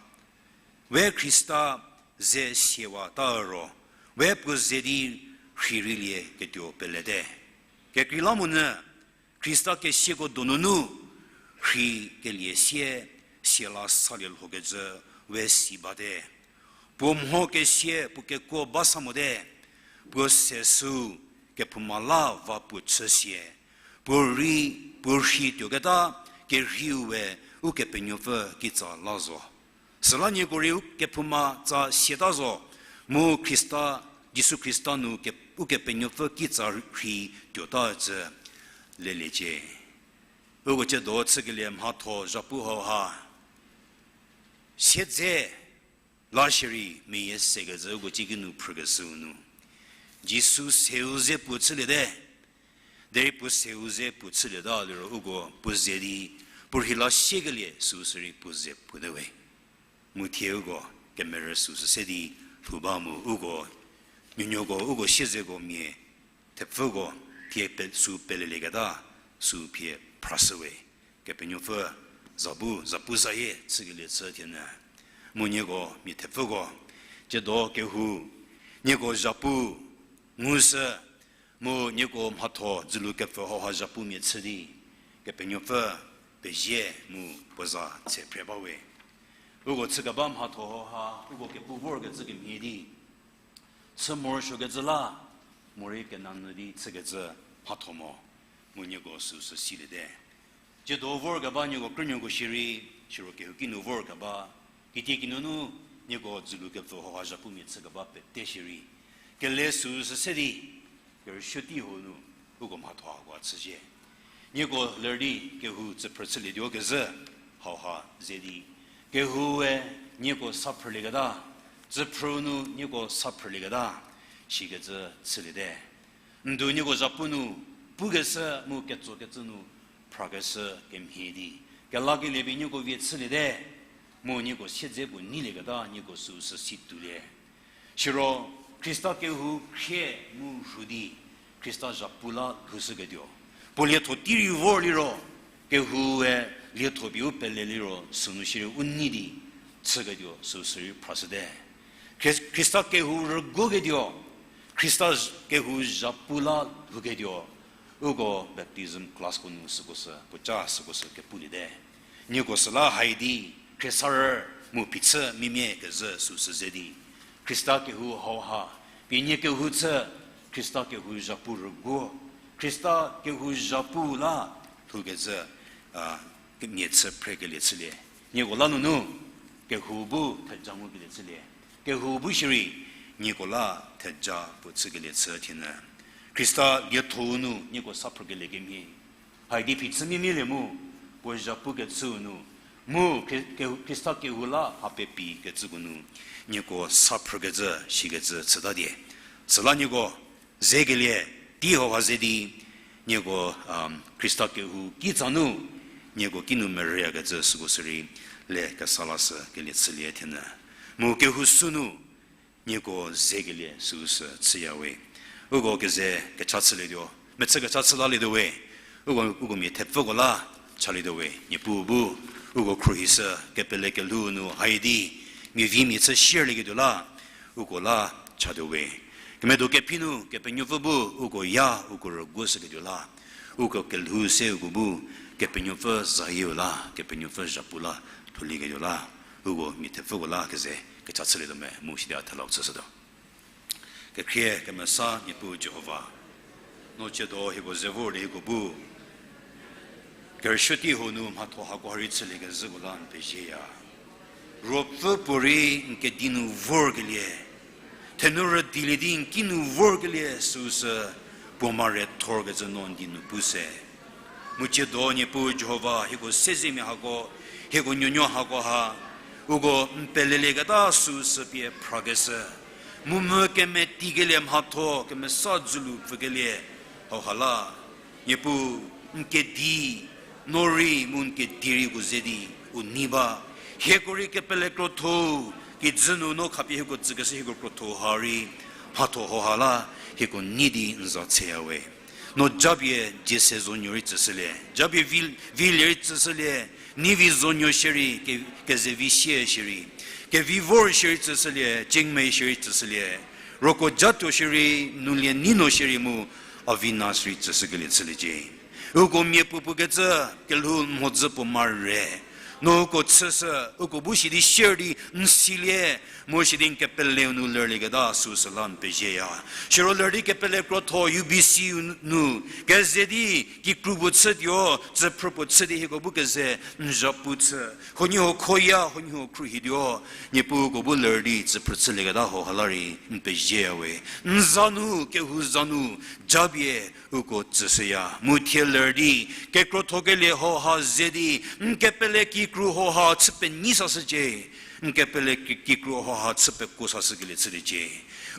We Khrista ze siawata ro, we puo ze di rheireilieketuo pelete. Kekreilamonyü, Khrista kesiako donunu rheikelie sie, siala salie lhokecü we si bate. Puo mho kesie puo kekuo ba sa mote, puo se sü kephouma la va puo chü sie, puo rei, puo rhei tuoketa kerheiu we Ukepenuopfü kitsa la zo. Süla nieko rei u kephouma tsa siata zo, mu Khrista, Jisu Khrista nu ke-, Ukepenuopfü kitsa rhei tuota cü leliecie. Uko ciedo chükelie mhatho zhapu hauha siedze la shierei meyie sekecü uko cikinu phrükeshüu nu, Jisu seu ze puo chüliete. Derei puo seu ze puo chülieta liro uko puo ze di puorhi la siekelie süu sürei puo ze puo te we. Mu thie uko kemerü süu sü se di lhou ba mu uko nuonuoko uko siezeko mia thepfüko thie pe, süu pelelieketa süu pie phrashü we. Kepenuopfü za bu, za pu zayie chükelie chü thie nyü. Mu nieko mia thepfüko, tsiedo kehou, nieko zhapu ngushü, mu nieko mhatho dzülu kepfü hauha zhapumia chü di, Kepenuopfü pezie mu puo za tse phre ba we. Uko chükeba mhatho hauha uko kepu vorkecü kemhie di chü morosuokecü la, morei kenanyü di chükecü mhatho mo, mu nieko süu sü siliete. Tsiedo vorkeba nieko krünuoko shierei, siro kehouki nu vorkeba, kitiekinu nu nieko dzülu kepfü hauha zhapumia chükeba pete shierei, kele süu sü se di, kerüsuo tei hau nu uko mhatho hako chüzhie. Nieko ler di kehou tsüphrü chülietuo kezhü hauha ze di, kehoue nieko sa phrülieketa, tsüphrü nu nieko sa phrülieketa, shikecü chüliete. Ndu nieko zhapu nu pukeshü mu ketsokecü nu phrakeshü kemhie di, kelakelie pie nieko vie chüliete, mu nieko siedze puo neilieketa nieko süu sü si tuolie. Siro Khrista kehou khrie mu rhu di Khrista zhapu la lhoushüketuo, puo lietho tei rei vor liro, kehoue lietho pie u pele liro sünu shierei u nei di chüketuo süu sürei phrashüte. Khri-, Khrista kehou rüguoketuo, Khrista z-, kehou zhapu la lhouketuo, uko baptism classko nu süko sü, puoca süko sü kepuliete. Nieko süla haidi, khriesarü mu phichü mimia kezhü süu sü ze di, Khrista kehou hauha, pie nie kehou chü, Khrista kehou zhapu rüguo, Khrista kehou zhapu la lhoukecü, a, kemia chü phrekelie chülie. Nieko la nunu, kehou bu theja ngukelie chülie. Kehou bu shierei, nieko la theja puo chükelie chü thie nyü. Khrista lietho-u nu nieko sa phrükelie kemhie, haidi phichü mimia lie mu, puo zhapukecüu nu, mu Khri-, ke-, Khrista kehou la mha pepi kecüko nu, nieko sa phrükecü, shikecü chüta die. Süla nieko zekelie, tei hauha ze di, nieko, um, Khrista kehou kitsa nu, nieko kinu merüyakecü süko sürei le kesa lashükelie chülie thie nyü. Mu kehou sünu, nieko zekelie süu sü chüya we. Uko keze kecha chülietuo, mechü kecha chü lalietuo we. Uko, uko mia thepfüko la chalietuo we. Niepuu bu, uko khruohishü, kepele kelhou nu haidi, mia vi mia chü shierlieketuo la, uko la chatuo we. Kemedo kephi nu, Kepenuopfü bu, uko ya, uko rüguoshüketuo la, uko kelhou se uko bu, Kepenuopfü zayieu la, Kepenuopfü zhapu la, lhoulieketuo la, uko mia thepfüko la keze kecha chülietuo me mu sidi a thelau chüshütuo. Kekhrie kemesa Niepuu Jihova, no tsiedo hieko ze vor di hieko bu kerüsuo tei hau nu mhatho hako ha rei chüliekezhüko la n pezieya. Ruopfü puorei n kedi nu vorkelie, thenu rüdilie di n ki nu vorkelie süu sü puo mare thorkecü no n di nu pu se. Mu tsiedo Niepuu Jihova hieko sezemia hako, hieko nuonuo hako ha, uko n pelelieketa süu sü pie phrakeshü, mu mu kemetikelie mhatho kemesa dzülu pfükelie hauha la, Niepuu, n kedi, no rei mu n kedi rei uko ze di u nei ba. Hieko rei kepele krotho, kijü nu no khapie hieko tsükeshü hieko krotho ha rei, mhatho hauha la, hieko nei di n za tseya we. No japie dzie se zonuo rei tsüshülie, japie vi, vilie rei tsüshülie, neivi zonuo shierei, ke-, kezevi sie shierei, kevi vor shierei tsüshülie, cengme shierei tsüshülie, roko jatuo shierei, nulie nei no shierei mu, avina shierei tsüshükelie chüliecie. Uko miapuopuo kecü, kelhou mhodzü puo mare, no uko chüshü, uko bu sidi share di n silie, mu sidi n kepeleu nu lerlieketa süu sü la n pezieya. Siro ler di kepele krotho U B C nu keze di kikru puo chütuo, tsüphrü puo chü di hieko bu keze n zhapu chü, huoniehuo khoya, huoniehuo khruohituo, Niepuu uko bu ler di tsüphrü chülieketa hauha la rei n pezieya we. N za nu, kehou za nu, japie uko tsüshüya. Mu thie ler di, kekrothokelie hauha ze di, n kepele kikru hauha chü penyi sashücie. N kepele ki-, kikru hauha chü pekuo sashükelie chüliecie.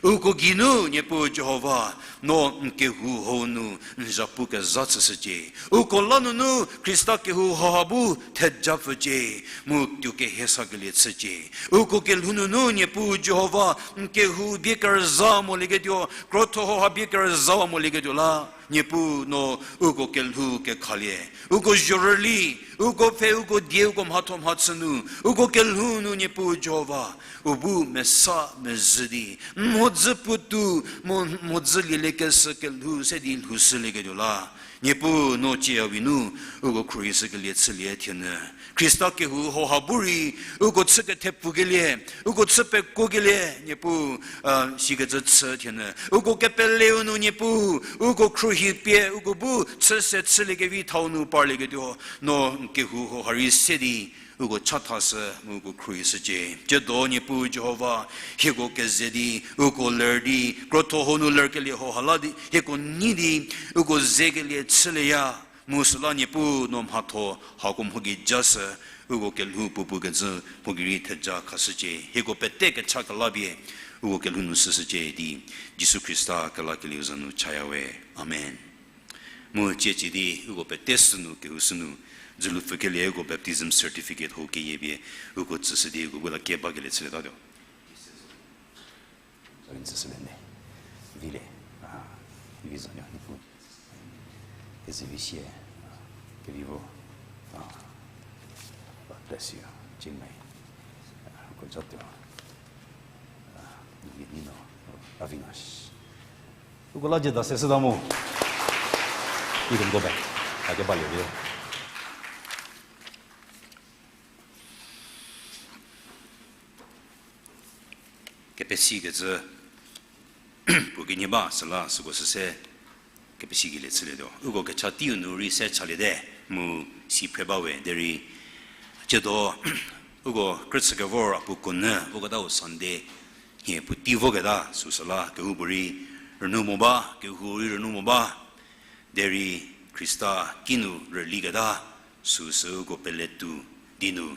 Uko geinu Niepuu Jihova, no n kehou hau nu n zhapu kezha chüshücie. Uko la nunu Khrista kehou hauha bu thejapfücie, mu tuo kehe sakelie chücie. Uko kelhou nunu Niepuu Jihova, n kehou bie kerüza molieketuo, krotho hauha bie kerüzawa molieketuo la, Niepuu no uko kelhou kekhalie, uko zhorüli, uko pfhe, uko die, uko mhatho mhachü nu, uko kelhou nu Niepuu Jihova, u bu mesa mezhü di, n mhodzü puotou, mo-, mhodzü lieliekeshü kelhou se di lhoushülieketuo la, Niepuu no cieyawi nu, uko khruohishükelie chülie thienü. Khrista kehou hauha bu rei, uko chü kethepfukelie, uko chü pekuokelie, Niepuu, a, sikecü chü thienü. Uko kepeleu nu Niepuu, uko khruohi pie, uko bu chü se chüliekevi thau nu parlieketuo, no n kehou hauha rei se di, uko chathashü, mu uko khruohishücie. Tsiedo Niepuu Jihova, hieko keze di, uko ler di, krotho hau nu lerkelie hauha la di, hieko nyi di, uko zekelie chülieya, mu süla Niepuu no mhatho hako mho gei jashü, uko kelhou puopuo kecü mho gei rei theja khashücie. Hieko pete kecha kelapie, uko kelhou nu shüshücie di, Jisu Khrista kelakelieu za nu chaya we. Amen. Mu tsie cie di, uko pete sünu, kehou sünu, dzülu pfükelie uko baptism certificate hau keyie pie, uko tsüshü di, uko bu la kie bakelie chülietatuo. Vile, a, vi zanuo Niepuu. Kezevi sie, a, kevi vo, a, God bless you, Chinmei. A, uko jatuo, a, Nino, Avinash. Uko la jüda se shüta mo. You can go back. A ke balie vi. Kepesikecü puo kenie ba süla süko süse kepesikelie chülietuo. Uko kecha teiu nu rei se chaliete mu si phre ba we derei. Tsiedo uko krüchü kevor a puo konyü voketau Sunday nhie puotei voketa süsüla kehoupuorei rünou mo ba, kehou rei rünou mo ba. Derei Khrista kinu rüliketa süsü uko peletuo di nu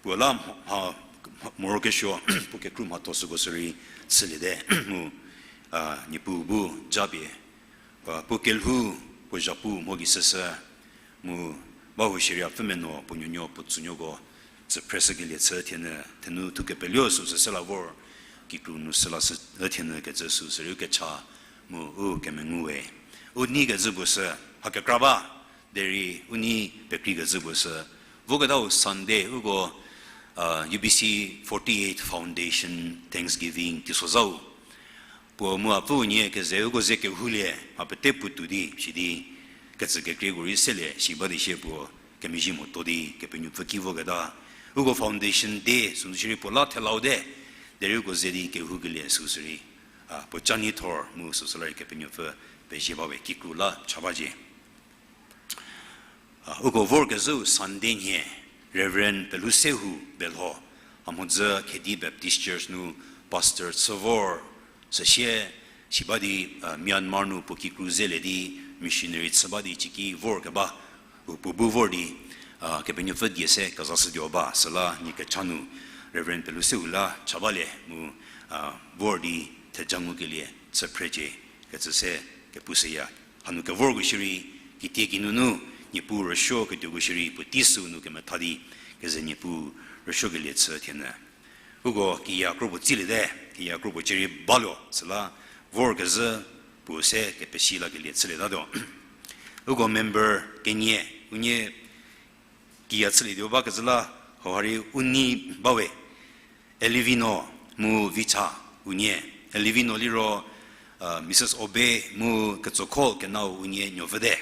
puo la mha, mha, morokesuo puo kekru mhatho süko sürei chüliete mu, a, Niepuu bu japie, a, puo kelhou, puo zhapu mho gei süsü mu bahou shierei a pfü meno puo nuonuo puo tsünuoko tsü phreshükelie chü thienyü, thenu thu kepelio süsü se la vor, kikru nu süla sü, e thienyü kecü süsü rei kecha mu u kemengu we. U nei kezhü puo sü, ha kekra ba, derei u nei pekreikecü puo sü, voketau Sunday uko, a, U B C forty-eight Foundation Thanksgiving teisozhau. Puo mu a pfüu nie keze uko ze kehoulie, mha pete puotou di, sidi, kecü kekreiko rei selie, si ba di sie puo, kemezhie moto di, Kepenuopfü ki voketa. Uko Foundation Day, sünu shierei puo la thelaute, derei uko ze di kehoukelie süsü rei, a, puo ca neithor mu süsü la rei Kepenuopfü pezie ba we kikru la cha bacie. A, uko vorkezhüu Sunday nhie, Reverend Pelhousehu Belho, a mhodzü Khedi Baptist Church nu pastor chü vor, süsie, si ba di, a, Myanmar nu puo kikru zelie di missionary chü ba di ciki vorkeba, u puo bu vor di, a, Kepenuopfü die se kezashütuo ba, süla nie kecha nu Reverend Pelhousehu la cha balie mu, a, vor di theja ngukelie chü phrecie, kecü se kepushüya. Hanu kevorko shierei, kitieki nunu, Niepuu rüsuo ketuoko shierei, puotei süu nu kemetha di, keze Niepuu rüsuokelie chü thienyü. Uko kiya kropuo tsiliete, kiya kropuo cierei baluo, süla vorkezhü puo se kepesi lakelie chülietatuo. Uko member kenie, unie kiya chülietuo bakezhü la, hauha rei u nei ba we. Elivino mu Vicha unie. Elivino liro, a, Mrs Obe mu Ketsokho Kenau unie nuopfüte.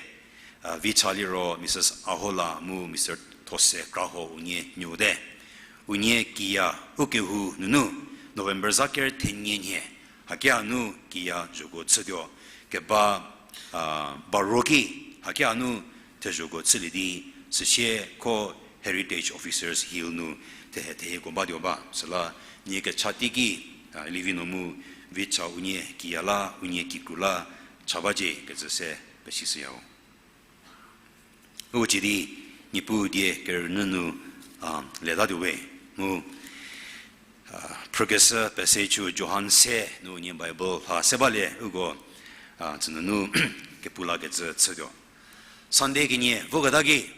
A, Vicha liro Mrs Ahola mu Mr Those Kraho unie nuote. Unie kiya ukehou nunu November za ker thenie nhie, hakia nu kiya zhoko chütuo, keba, a, baro ki, hakia nu thezhoko chülie di, süsie kho Heritage Officers Hill nu thehe thehieko batuo ba, süla nie kecha teiki, a, Elivino mu Vicha unie kiya la, unie kikru la, cha bacie kecü se pesishüyau. Uko cie di, Niepuu die kerünyü nu, a, letatuo we, mu, Phrükeshü passage-u Johan se nu nie Bible lha se balie uko, a, tsünunu kepu lakecü chütuo. Sunday kenie voketa ki,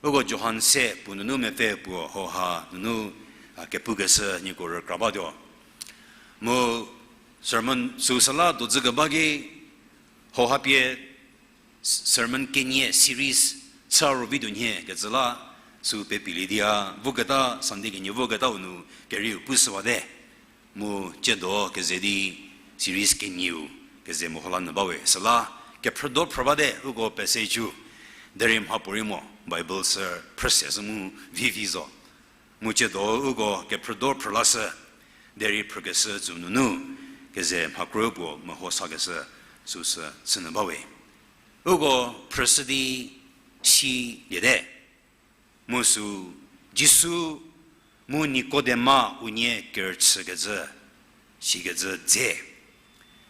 uko Johan se puo nunu mepfü puo hauha nunu, a, kepukeshü nieko rükra batuo. Mu sermon süsüla dozü keba ki hauha pie sermon kenie series chü ro video nhie kecü la sü pepilie di a, voketa Sunday kenie voketau nu kerieu pushüwate. Mu tsiedo keze di series kenieu keze meho la nyü bawe. Süla kephrüdo phrü bate uko passage-u, derei mhapuorei mo Bible sü phrüse sü mu vivi zo. Mu tsiedo uko kephrüdo phrü lashü, derei phrükeshü tsü nunu keze mhakro puo meho sakeshü süsü chünyü bawe. Uko phrüshü di si liete. Mu sü Jisu mu Nikodema unie kerüchükecü, sikecü dze.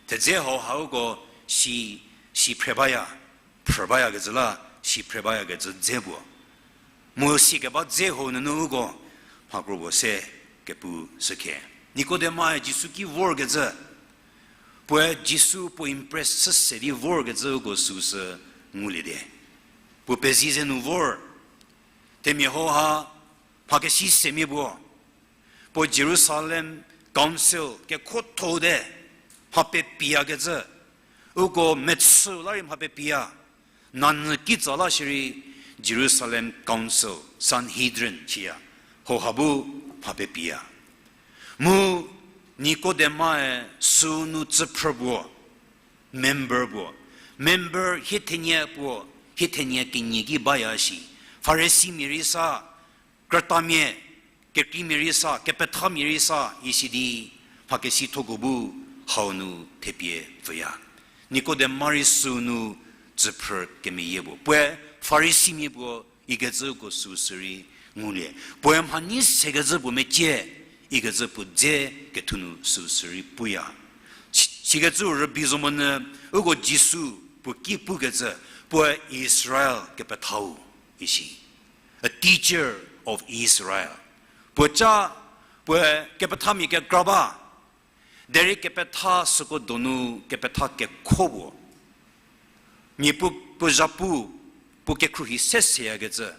Thedze hauha uko si, si phre baya, phrü bayakecü la, si phre bayakecü dze puo. Mu sikeba dze hau nunu uko mhakro puo se kepu shükhe. Nikodemae Jisu ki vorkecü, puoe Jisu puo impress chü se di vorkecü uko süsü nguliete. Puo pezie ze nu vor, themia hauha mhakesi semia puo, puo Jerusalem Council kekhotho te mha pepiyakecü, uko mechü la rei mha pepiya, nanyü kitsa la shierei Jerusalem Council, Sanhedrin shiya, hauha bu mha pepiya. Mu Nikodemae sünu tsüphrü puo, member puo, member hie thenie puo, hie thenie kenie ki baya shi, Farisimia rei sa, krütamia, kekreimia rei sa, kepethamia rei sa isi di, mhakesithoko bu hau nu thepie pfüya. Nikodema rei sünu tsüphrü kemeyie puo, puoe Farisimia puo ikecüko süsü rei ngulie. Puoe mhanyi sekecü puo mecie ikecü puo dze kethu nu süsü rei puya. Si-, sikecü rübei zo monyü, uko Jisu puo ki pukecü, puoe Israel kepethau isi. A teacher of Israel. Puo ca, puoe kepethamia kekra ba, derei kepetha süko donu kepetha kekho puo. Mia puo, puo zhapu, puo kekhruohi se seyakecü,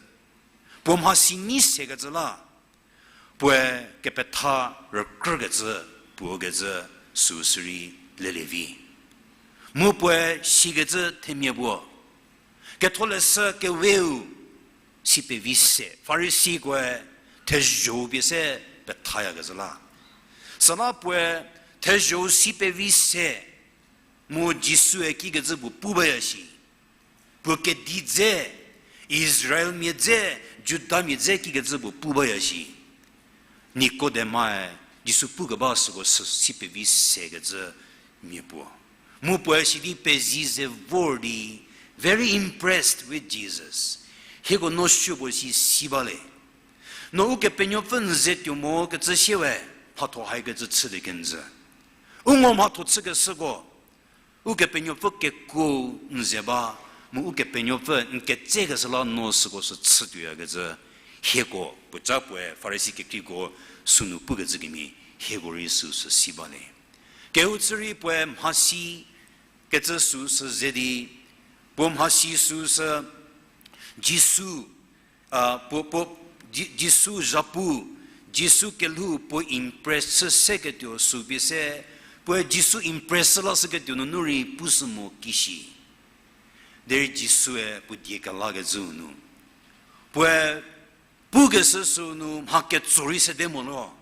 puo mhasi nyi sekecü la, puoe kepetha rükrükecü, puo kecü süsü rei lelie vi. Mu puoe sikecü themia puo, Ketholeshü keweu si pevi se, Farisikoe thezho-u pie se pethayakecü la. Süla puoe thezho-u si pevi se, mu Jisue kikecü puo pu baya shi. Puo kedi dze, Israelmia dze, Judamia dze kikecü puo pu baya shi. Nikodemae Jisu pukeba süko sü si pevi sekecü mia puo. Mu puoe sidi pezie ze vor di, very impressed with Jesus. Hieko no supuo si si ba le. No Ukepenuopfü n ze tuo mo kecü sie we, mhatho haikecü chülie kenjü. U ngo mhatho chükeshüko, Ukepenuopfü kekuo n ze ba, mu Ukepenuopfü n ketsekeshü la no süko sü chütuoyakecü, hieko, puoca puoe Farisi kekreiko sünu pukecü kemhie, hieko rei süsü si ba le. Kehou chü rei puoe mhasi kecü süsü ze di, puo mhasi süsü Jisu, a, puo, puo, Ji-, Jisu zhapu, Jisu kelhou puo impress chü seketuo sü pie se, puoe Jisu impress chü lashüketuo nunu rei pushü mo kishi. Derei Jisue puo die kelakecüu nu, puoe pukeshü süu nu mha ketso rei sede mo lo.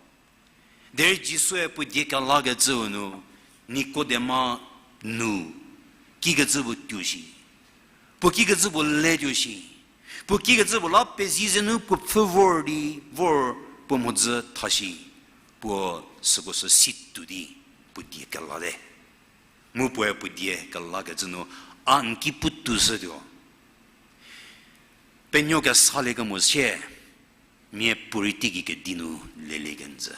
Derei Jisue puo die kelakecüu nu, Nikodema nu kikecü puo tuo shi. Puo kikecü puo le tuo shi. Puo kikecü puo la pezie ze nu puo pfhü vor di, vor puo mhodzü tha shi. Puo süko sü si tuo di, puo die kelate. Mu puoe puo die kelakecü nu, a n ki putuoshütuo. Penuo kesalie kemo sie, miapuorei teigei kedi nu lelie kenjü.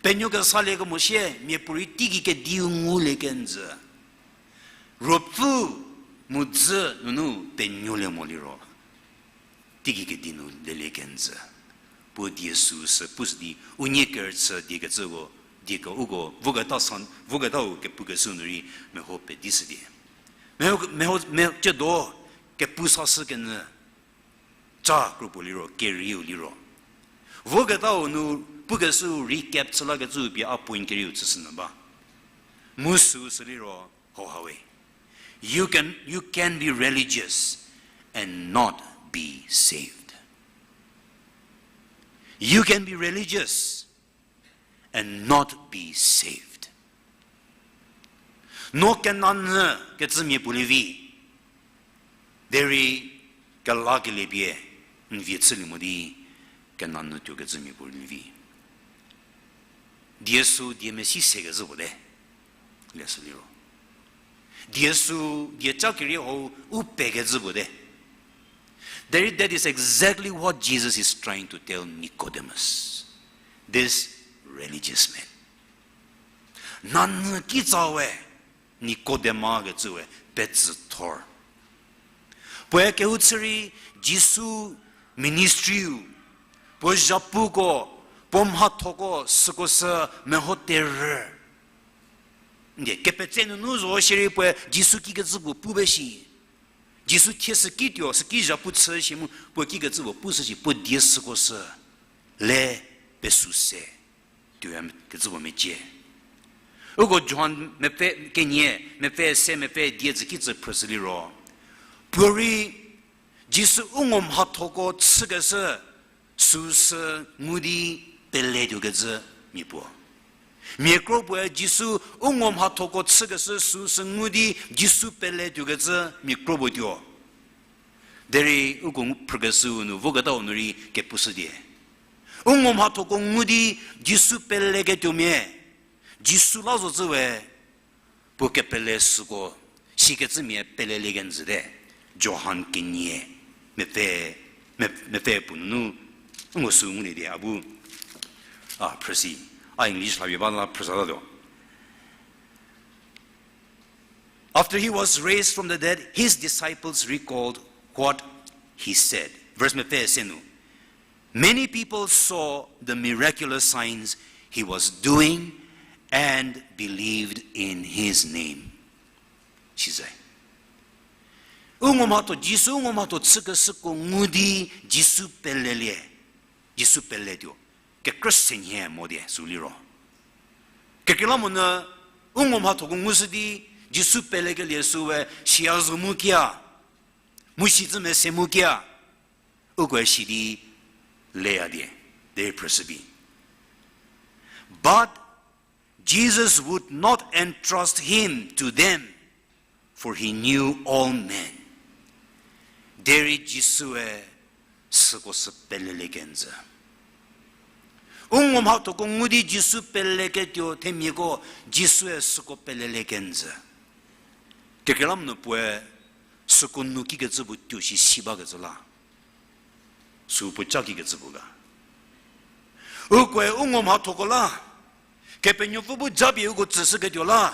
Penuo kesalie kemo sie, miapuorei teigei kediu ngulie kenjü. Ruopfü mu dzü nunu penuolie mo liro, teigei kedi nu lelie kenjü. Puo die süu sü pushü di, unie kerüchü diekecüko, dieko uko, voketa san, voketau kepukeshü nu rei, meho pedi shüdie. Meho, meho, me, ciedo, kepu sashü kenyü, ca kropuo liro, kerieu liro. Voketau nu, pukeshüu recap chü lakecüu pie a point kerieu chüshünyü ba. Mu süu sü liro, hauha we. You can, you can be religious and not be saved. You can be religious and not be saved. No kenanyü kecümia puo lievi. Derei kelakelie pie n vie chülie mo di kenanyü tuo kecümia puo lievi. Die sü die mesi sekecü puo te. Lesü liro. Die sü die ca kerie hau u pekecü puo te. Derei that is exactly what Jesus is trying to tell Nicodemus, this religious man. Nanyü kitsa we, Nikodema kecü we petsü thor. Puoe kehou chü rei Jisu ministry-u, puo zhapuko, puo mhathoko süko sü meho terhü. Ndie kepetse nunu zo shierei puoe Jisu kikecü puo pu ba shi. Jisu thie süki tuo, süki zhapu chü shi mu puo kikecü puo pushü shi, puo die süko sü le pesü se tuo kecü puo mecie. Uko Johan mepfü kenie, mepfü se, mepfü die tsü ki tsü phrüshü liro, puorei Jisu u ngo mhathoko chükeshü süu sü ngu di pele tuokecü mia puo. Mia kro puoe Jisu u ngo mhathoko chükeshü süu sü ngu di Jisu pele tuokecü mia kro puo tuo. Derei uko phrükeshüu nu voketau nu rei kepushüdie. U ngo mhathoko ngu di Jisu peleketuomia, Jisu la zocü we, puo kepele süko, sikecümia pelelie kenjüte. Johan kenie, mepfü, me-, mepfü puo nunu, u ngo sü ngulie di a bu, a, phrüsi, a English la pie ba la phrüsatatuo. After he was raised from the dead, his disciples recalled what he said. Verse mepfü se nu. Many people saw the miraculous signs he was doing and believed in his name. Size. U ngo mhatho, Jisu u ngo mhatho chükeshüko ngu di Jisu pelelie. Jisu peletuo. Kekrü senhie mo die sü liro. Kekreilamonyü u ngo mhathoko ngushü di Jisu pelekelie süwe siya zo mu kia. Mu sicü mese mu kia. Ukoe si di leya die, derei phrüshü bi. But Jesus would not entrust him to them, for he knew all men. Derei Jisue süko sü pelelie kenjü. U ngo mhathoko ngu di Jisu peleketuo themiako Jisue süko pelelie kenjü. Kekreilamonyü puoe süko nu kikecü puo tuo shi si bakecü la. Sü puo ca kikecü puo ga. Ukoe u ngo mhathoko la. Kepenuopfü bu japie uko tsüshüketuo la.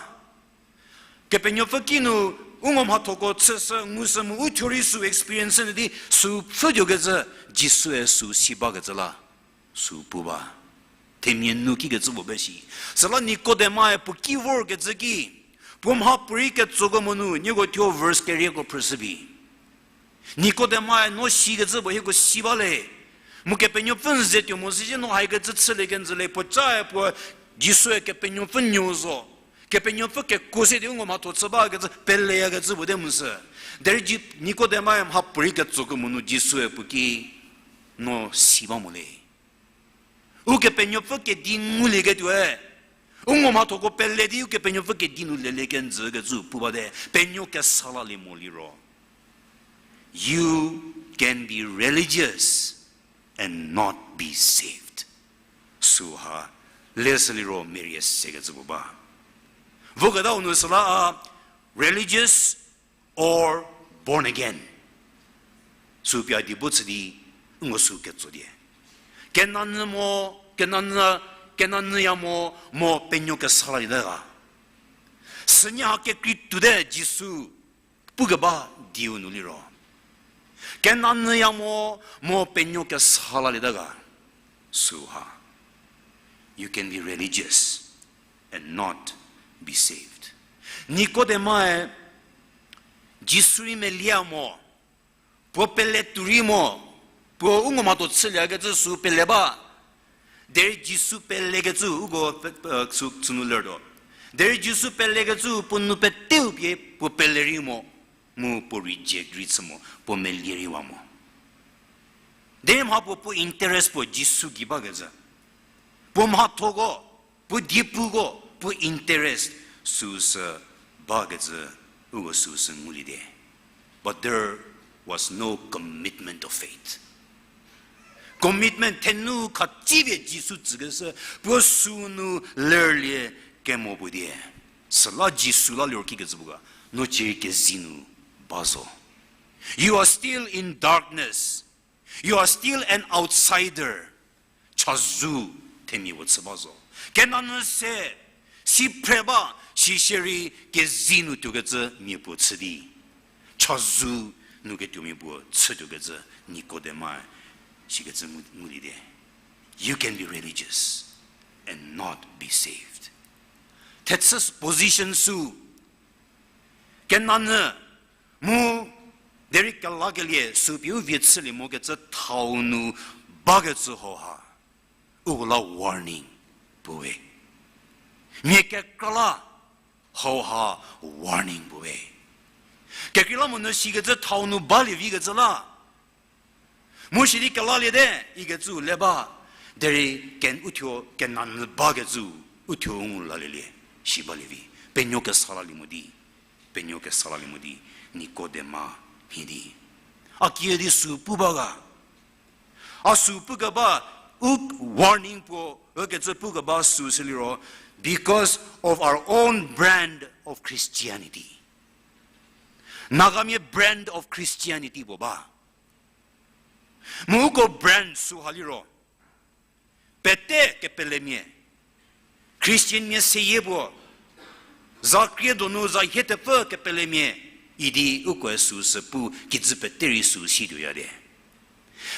Kepenuopfü kinu u ngo mhathoko chüshü ngushü mu u thuo rei sü experience nyü di sü pfhütuokecü Jisue sü si bakecü la. Sü pu ba. Themia nu kikecü puo be shi. Süla Nikodemae puo ki vorkecü ki. Puo mha puorei ketsokemo nu, nieko thuo verse kerieko phrüshü bi. Nikodemae no sikecü puo hieko si ba le. Mu Kepenuopfü n ze tuo mo sizhie no haikecü chülie kenjü le puo cae puo Jisue Kepenuopfü nuo zo. Kepenuopfü kekuo se di u ngo mhatho chü bakecü peleyakecü puo te mu sü. Derei Ji-, Nikodemae mha puorei ketsokemo nu Jisue puo ki no si ba mo le. Ukepenuopfü kedi ngulieketuoe. U ngo mhathoko pele di Ukepenuopfü kedi nu lelie kenjükecü pu bate. Penuo kesa lalie mo liro. You can be religious and not be saved. Süha, leshü liro merie sekecü puo ba. Voketau nu süla a religious or born again. Sü pie a di bu chü di, u ngo sü ketso die. Kenanyü mo, kenanyü, kenanyüya mo, mo penuo kesa lalieta ga. Sünie ha kekrei tuote Jisu pukeba dieu nu liro. Kenanyüya mo, mo penuo kesa lalieta ga. Süha, you can be religious and not be saved. Nikodemae Jisu rei melia mo, puo pele tuo rei mo, puo u ngo mhatho chüliekecü sü pele ba. Derei Jisu pelekecü uko pe-, pe-, sü, sünu lertuo. Derei Jisu pelekecü puo nou peteu pie puo pele rei mo, mu puo reject rei chü mo, puo melie rei wa mo. Derei mha puo puo interest puo Jisu gei bakecü. Puo mhathoko, puo diepuko, puo interest süsü bakecü, uko süsü ngulie te. But there was no commitment of faith. Commitment thenu khatsipie Jisu tsükeshü, puo sünu lerlie kemo puo die. Süla Jisu la liro kikecü puo ga, no cierei kezei nu ba zo. You are still in darkness. You are still an outsider. Chazou themia puo chü ba zo. Kenanyü se, si phre ba, sisierei kezei nu tuokecü mia puo chü di. Chazou nu ketuomia puo chütuokecü Nikodemae sikecü ngu-, ngulie te. You can be religious and not be saved. Thechü position sü, kenanyü mu derei kelakelie sü pie u vie chülie mokecü thau nu bakecü hauha, uko la warning puo we. Mia kekra la hauha warning puo we. Kekreilamonyü sikecü thau nu balie vikecü la, mu sidi kelalie te ikecü le ba, derei ken uthuo kenanyü bakecü uthuo ngu lalielie si balie vi. Penuo kesa lalie mo di, penuo kesa lalie mo di, Nikodema mhie di. A kiüdi sü pu ba ga. A sü pukeba, u warning puo, ükecü pukeba süsü liro, because of our own brand of Christianity. Nagamia brand of Christianity puo ba. Mu uko brand süha liro, pete kepelemia, Christian mia seyie puo, za krie donu za hie tepfü kepelemia, idi ukoe süsü pu kijü pete rei sü situoya te.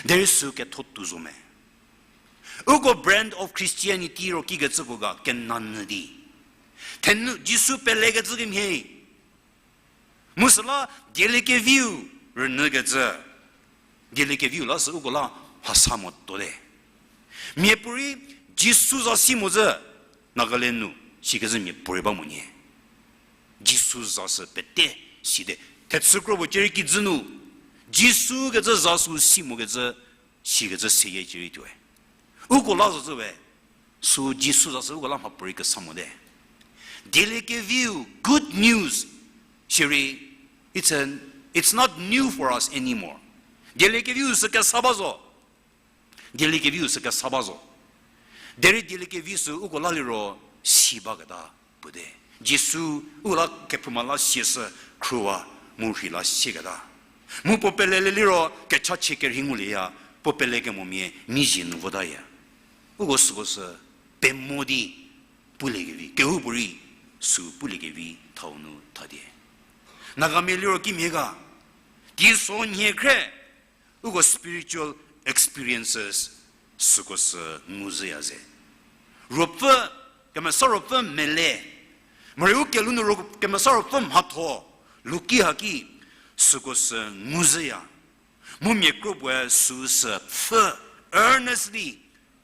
Derei sü ketho tuo zo me. Uko brand of Christianity ro kikecüko ga kenanyü di. Thenu Jisu pelekecü kemhie. Mu süla dieliekeviu rünyükecü. Dieliekeviu la sü uko la mhasa motuo te. Miapuorei Jisu za si mo zhü, Nagaland nu sikecü miapuorei ba mo nyie. Jisu za sü pete site. Thechü kro puo cierei kijü nu, Jisu kecü za sü si mokecü, sikecü seyie cierei tuoe. Uko la zocü we, sü Jisu za sü uko la mhapuorei kesa mote. Dieliekeviu, good news, shierei, it's an, it's not new for us anymore. Dieliekeviu sü kesa ba zo. Dieliekeviu sü kesa ba zo. Derei dieliekevi sü uko la liro si baketa puote. Jisu u la kephouma la sieshü khruwa mu rhei la sieketa. Mu puo pelelie liro kechachie kerhei ngulieya, puo pelekemomia mizie nu votaya. Uko süko sü pemo di puliekevi, kehoupuorei sü puliekevi thau nu thatie. Nagamia liro kimhie ga, teiso nhie khre, uko spiritual experiences süko sü nguzhüya ze. Ruopfü, Kemesa Ruopfü mele, morei u kelhou nu ro Kemesa Ruopfü mhatho luki haki süko sü nguzhüya. Mu mia kro puoe süsü pfhü, earnestly,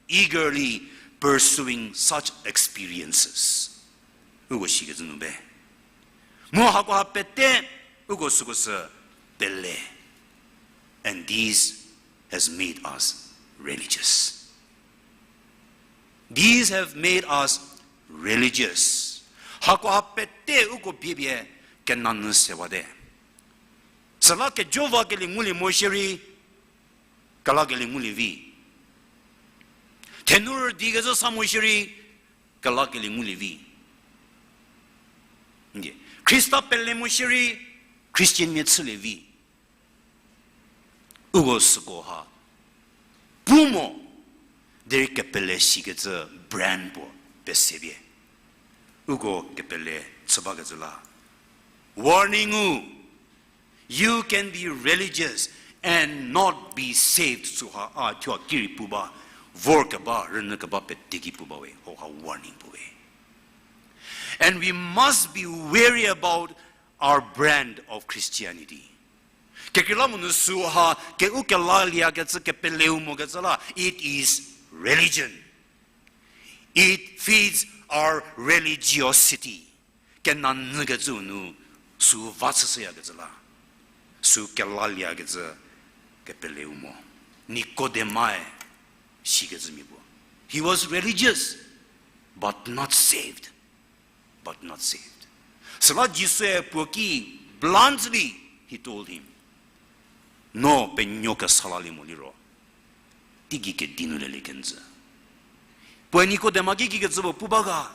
eagerly pursuing such experiences. Uko sikecü nu be. Mu hakoha pete uko süko sü pele. And these has made us religious. These have made us religious. Hakoha pete uko bie bie kenanyü sewate. Süla kejowa kelie ngulie mo shierei, kelakelie ngulie vi. Thenu rüdi kezü sa mo shierei, kelakelie ngulie vi. Khrista pele mo shierei, Christian mia chülie vi. Uko süko ha pu mo, derei kepele sikecü brand puo pese pie. Uko kepele chü bakecü la. Warning-u, you can be religious and not be saved, süha a thuo a ki rei pu ba. Vorkeba, rünyükeba pete ki pu bawe, hauha warning puwe. And we must be wary about our brand of Christianity. Kekreilamonyü süha, ke u kelaliekecü, kepeleu mokecü la, it is religion. It feeds our religiosity. Kenanyükecüu nu, sü va chüshüyakecü la, sü kelaliekecü kepeleu mo. Nikodemae sikecü mia puo. He was religious, but not saved. But not saved. Süla Jisue puo ki bluntly, he told him, no penuo kesa lalie mo liro, teigei kedi nu lelie kenjü. Puoe Nikodema ki kikecü puo pu ba ga,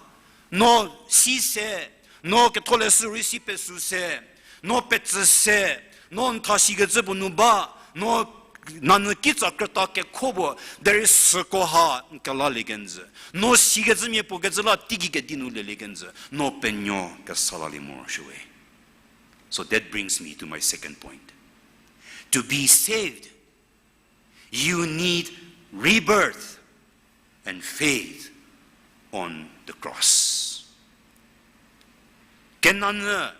no si se, no ketholeshü rei si pesü se, no petsü se, no n tha sikecü puo nu ba, no nanyü kitsa krüta kekho puo, derei süko ha n kelalie kenjü. No sikecü mia puo kecü la teigei kedi nu lelie kenjü. No penuo kesa lalie morosuowe. So that brings me to my second point. To be saved, you need rebirth and faith on the cross. Kenanyü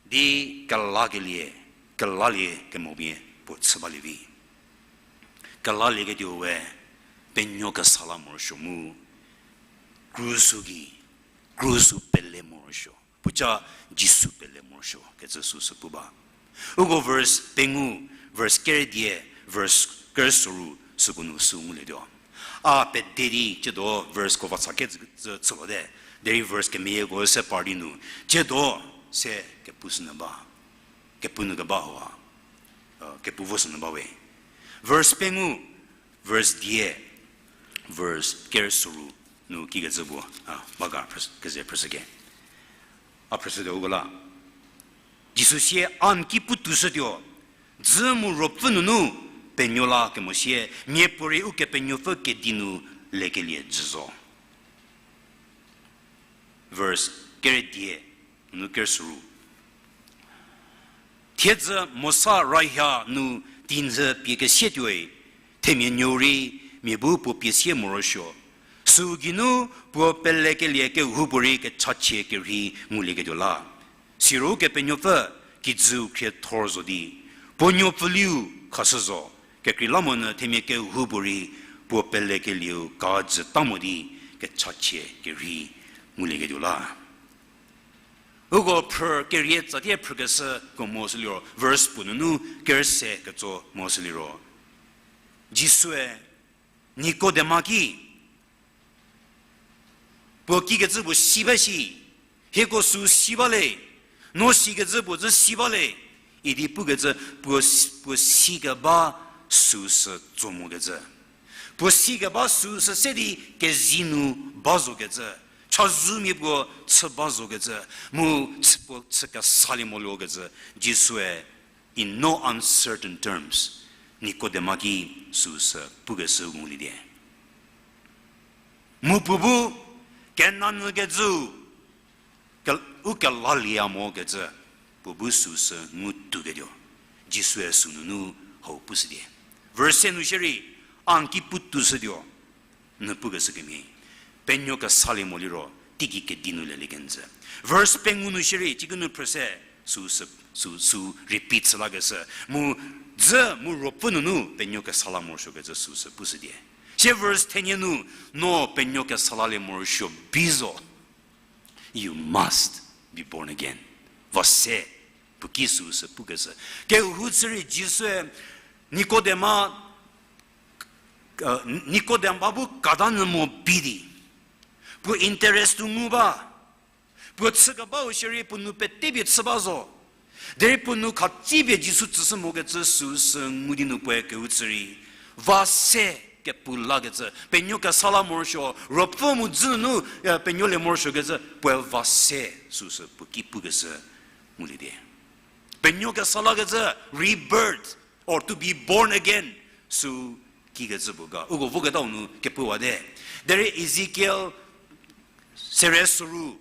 di kelakelie, kelalie kemo pie puo chü balie vi. Kelalieketuo we penuo kesa la morosuo mu, krus-u ki, krus-u pele morosuo. Puoca Jisu pele morosuo kecü süsü pu ba. Uko verse pengou, verse keredie, verse kerüsoru süko nu sü ngulietuo. A pede di ciedo verse ko vacha kecü chülote. Derei verse kemeyieko se par di nu, ciedo se kepu sünyü ba. Kepu nyü keba hua, kepu vo sünyü bawe. Verse pengou, verse die, verse kerüsoru nu kikecü puo, a, ba ga phrü-, keze phrüshüke. A phrüshütuo uko la. Jisu sie, a n ki pu toushütuo, dzü mu ruopfü nunu penuo la kemo sie, miapuorei Ukepenuopfü kedi nu lekelie jü zo. Verse keredie, nu kerüsoru. Thiedzü Mosa rayha nu tinhü pie kesietuoi, themia nuou rei mia bu puo pie sie morosuo. Süu geinu puo pelekelie kehoupuorei kechachie kerhei ngulieketuo la. Siro Ukepenuopfü kijüu khriethor zo di, puo nuopfüliu khashü zo, kekreilamonyü themia kehoupuorei puo pelekelieu kajüta mo di kechachie kerhei ngulieketuo la. Uko phrü kerie tsatie phrükeshüko mo süliro, verse puo nunu kerüse ketso mo süliro, Jisue Nikodema ki, puo kikecü puo si ba shi, hieko sü si ba le, no sikecü puo zü si ba le, idi pukecü puo, puo sikeba süsü tso mokecü. Puo sikeba süsü se di kezei nu ba zokecü. Chazou mia puo chü ba zokecü. Mu chü puo chü kesalie moluokecü. Jisue in no uncertain terms, Nikodema ki süsü pukeshü ngulie die. Mu puo bu, kenanyükecü, ke-, u kelalie mokecü, puo bu süsü ngutuoketuo. Jisue sünunu hau pushü die. Verse nu shierei, a n ki pu toushütuo, nu pukeshü kemhie. Penuo kesalie mo liro, teigei kedi nu lelie kenjü. Verse pengou nu shierei, ciki nu phrüse, süsü, sü, sü repeat chü lakeshü. Mu, dzü mu ruopfü nunu penuo kesa la morosuokecü süsü pushü die. Sie verse thenie nu, no penuo kesa lalie morosuo bi zo. You must be born again. Va se, puo ki süsü pukeshü. Kehou chü rei Jisue Nikodema, Nikodema bu kata nyü mo bi di. Puo interest-u ngu ba. Puo chükebau shierei puo nou petepie chü ba zo. Derei puo nou khatsipie Jisu tsüshü mokecü süsü ngu di nu puoe kehou chü rei. Va se kepu lakecü. Penuo kesa la morosuo, ruopfü mu dzü nunu, penuolie morosuokecü, puoe va se süsü puo ki pukeshü ngulie die. Penuo kesa lakecü, rebirth, or to be born again, sü kikecü puo ga. Uko voketau nu kepuwate. Derei Ezekiel sere soru,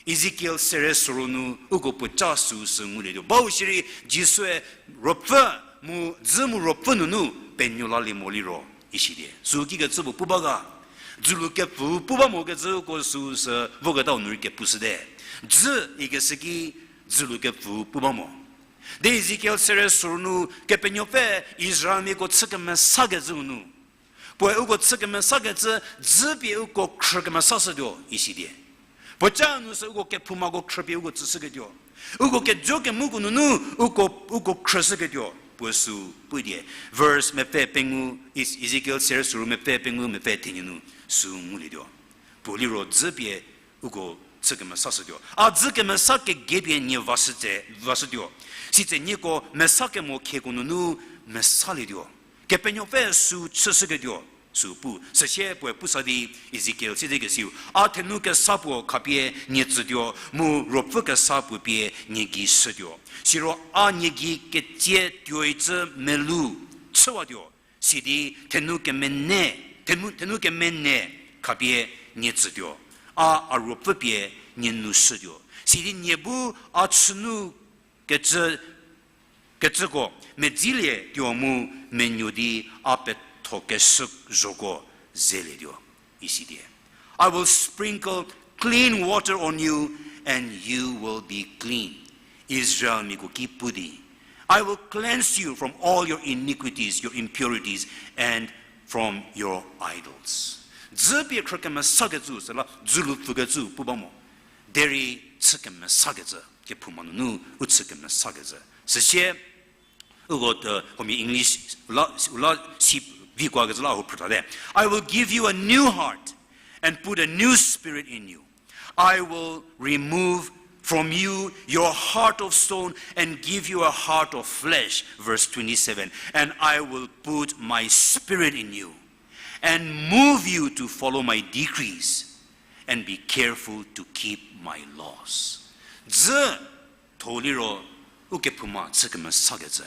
Ezekiel sere soru nu uko puoca süsü ngulietuo. Bau shierei Jisue ruopfü mu, dzü mu ruopfü nunu penuo lalie mo liro. Isidie. Sü kikecü puo pu ba ga. Dzülu kepfüu pu ba mokecüko süu sü voketau nu rei kepushüte. Dzü ikeshü ki dzülu kepfüu pu ba mo. De Ezekiel serie soru nu Kepenuopfü Israelmiako chü kemesakecüu nu, puoe uko chü kemesakecü dzü pie uko khrü kemesashütuo isidie. Puoca nu sü uko kephoumako khrü pie uko tsüshüketuo. Uko kejo kemuko nunu uko, uko khrüshüketuo. Puo sü pudie. Verse mepfü pengou, Is-, Ezekiel serie soru mepfü pengou mepfü thenie nu sü ngulietuo. Puo liro dzü pie uko chü kemesashütuo. A dzü kemesa kegei pie nie vashüte, vashütuo. Sitse nieko mesa kemo khieko nunu mesalietuo. Kepenuopfü sü chüshüketuo, sü pu. Süsie puoe pusa di Ezekiel siedzekesiu, a thenou kesa puo khapie nie tsütuo, mu ruopfü kesa puo pie nie gei shütuo. Siro a nie gei ketsie tuoicü melu chüwatuo. Sidi thenou kemene, thenou, thenou kemene khapie nie tsütuo. A, a ruopfü pie nie nu shütuo. Sidi nie bu a chünu kecü, kecüko medzilietuo mu menuo di a pethokeshü zhoko zelietuo. Isidie. I will sprinkle clean water on you and you will be clean. Israelmiako ki pu di, I will cleanse you from all your iniquities, your impurities, and from your idols. Dzü pie khrü kemesakecü süla dzülu pfükecü pu ba mo. Derei chü kemesakecü, kephouma nunu u chü kemesakecü. Süsie, uko, uh, huomia English la, la si vikuokecü la hau phrütate. I will give you a new heart and put a new spirit in you. I will remove from you your heart of stone and give you a heart of flesh. Verse twenty-seven. And I will put my spirit in you and move you to follow my decrees and be careful to keep my laws. Dzü tho liro, u kephouma chü kemesakecü.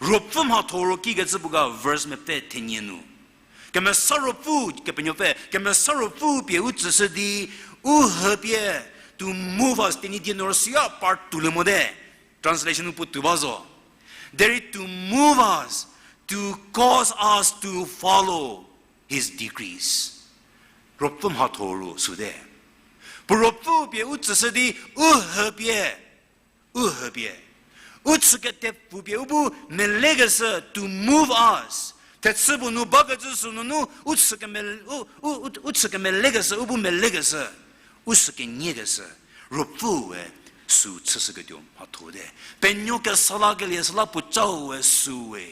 Ruopfü mhatho ro kikecü puo ga verse mepfü thenie nu. Kemesa Ruopfü, Kepenuopfü, Kemesa Ruopfü pie u tsüshü di, u hüpie, to move us, Tenyidie nu ro süya part two le mote. Translation nu puotou ba zo. Derei to move us, to cause us to follow his decrees. Ruopfü mhatho ro süte. Puo Ruopfü pie u tsüshü di, u hüpie, u hüpie. U chüketepfü pie u bu melekeshü, to move us. Thechü puo nu bakecü sünunu, u chü keme-, u, u, u, u chü kemelekeshü, u bu melekeshü. U sü keniekeshü. Ruopfüe sü chüshüketuo mhathote. Penuo kesa lakelie süla puocau we süwe.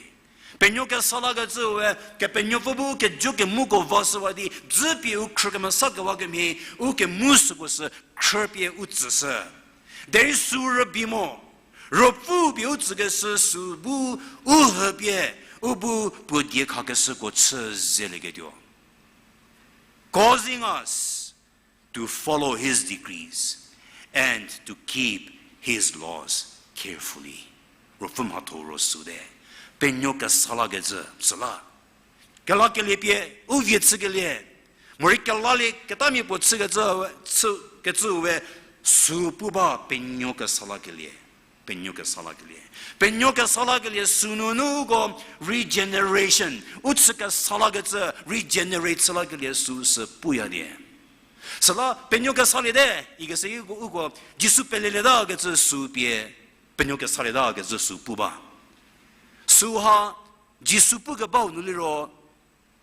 Penuo kesa lakecüe, Kepenuopfü bu kejo kemuko vashüwa di, dzü pie u khrü kemesa kewa kemhie, u kemu süko sü khrü pie u tsüshü. Derei sü rübei mo, Ruopfü pie u tsükeshü sü bu u hüpie, u bu puo diekhakeshüko chü zelieketuo. Causing us to follow his decrees and to keep his laws carefully. Ruopfü mhatho ro süte. Penuo kesa lakecü süla. Kelakelie pie, u vie chükelie. Morei kelalie ketamia puo chükecü, chü, kecüwe sü pu ba penuo kesa lakelie. Penuo kesa lakelie. Penuo kesa lakelie sünunu uko regeneration. U chü kesa lakecü regenerate chü lakelie sü sü puya die. Süla penuo kesaliete, ikeshü uko, uko Jisu pelelietakecü sü pie, penuo kesalieta kecü sü pu ba. Süha Jisu pukebau nu liro,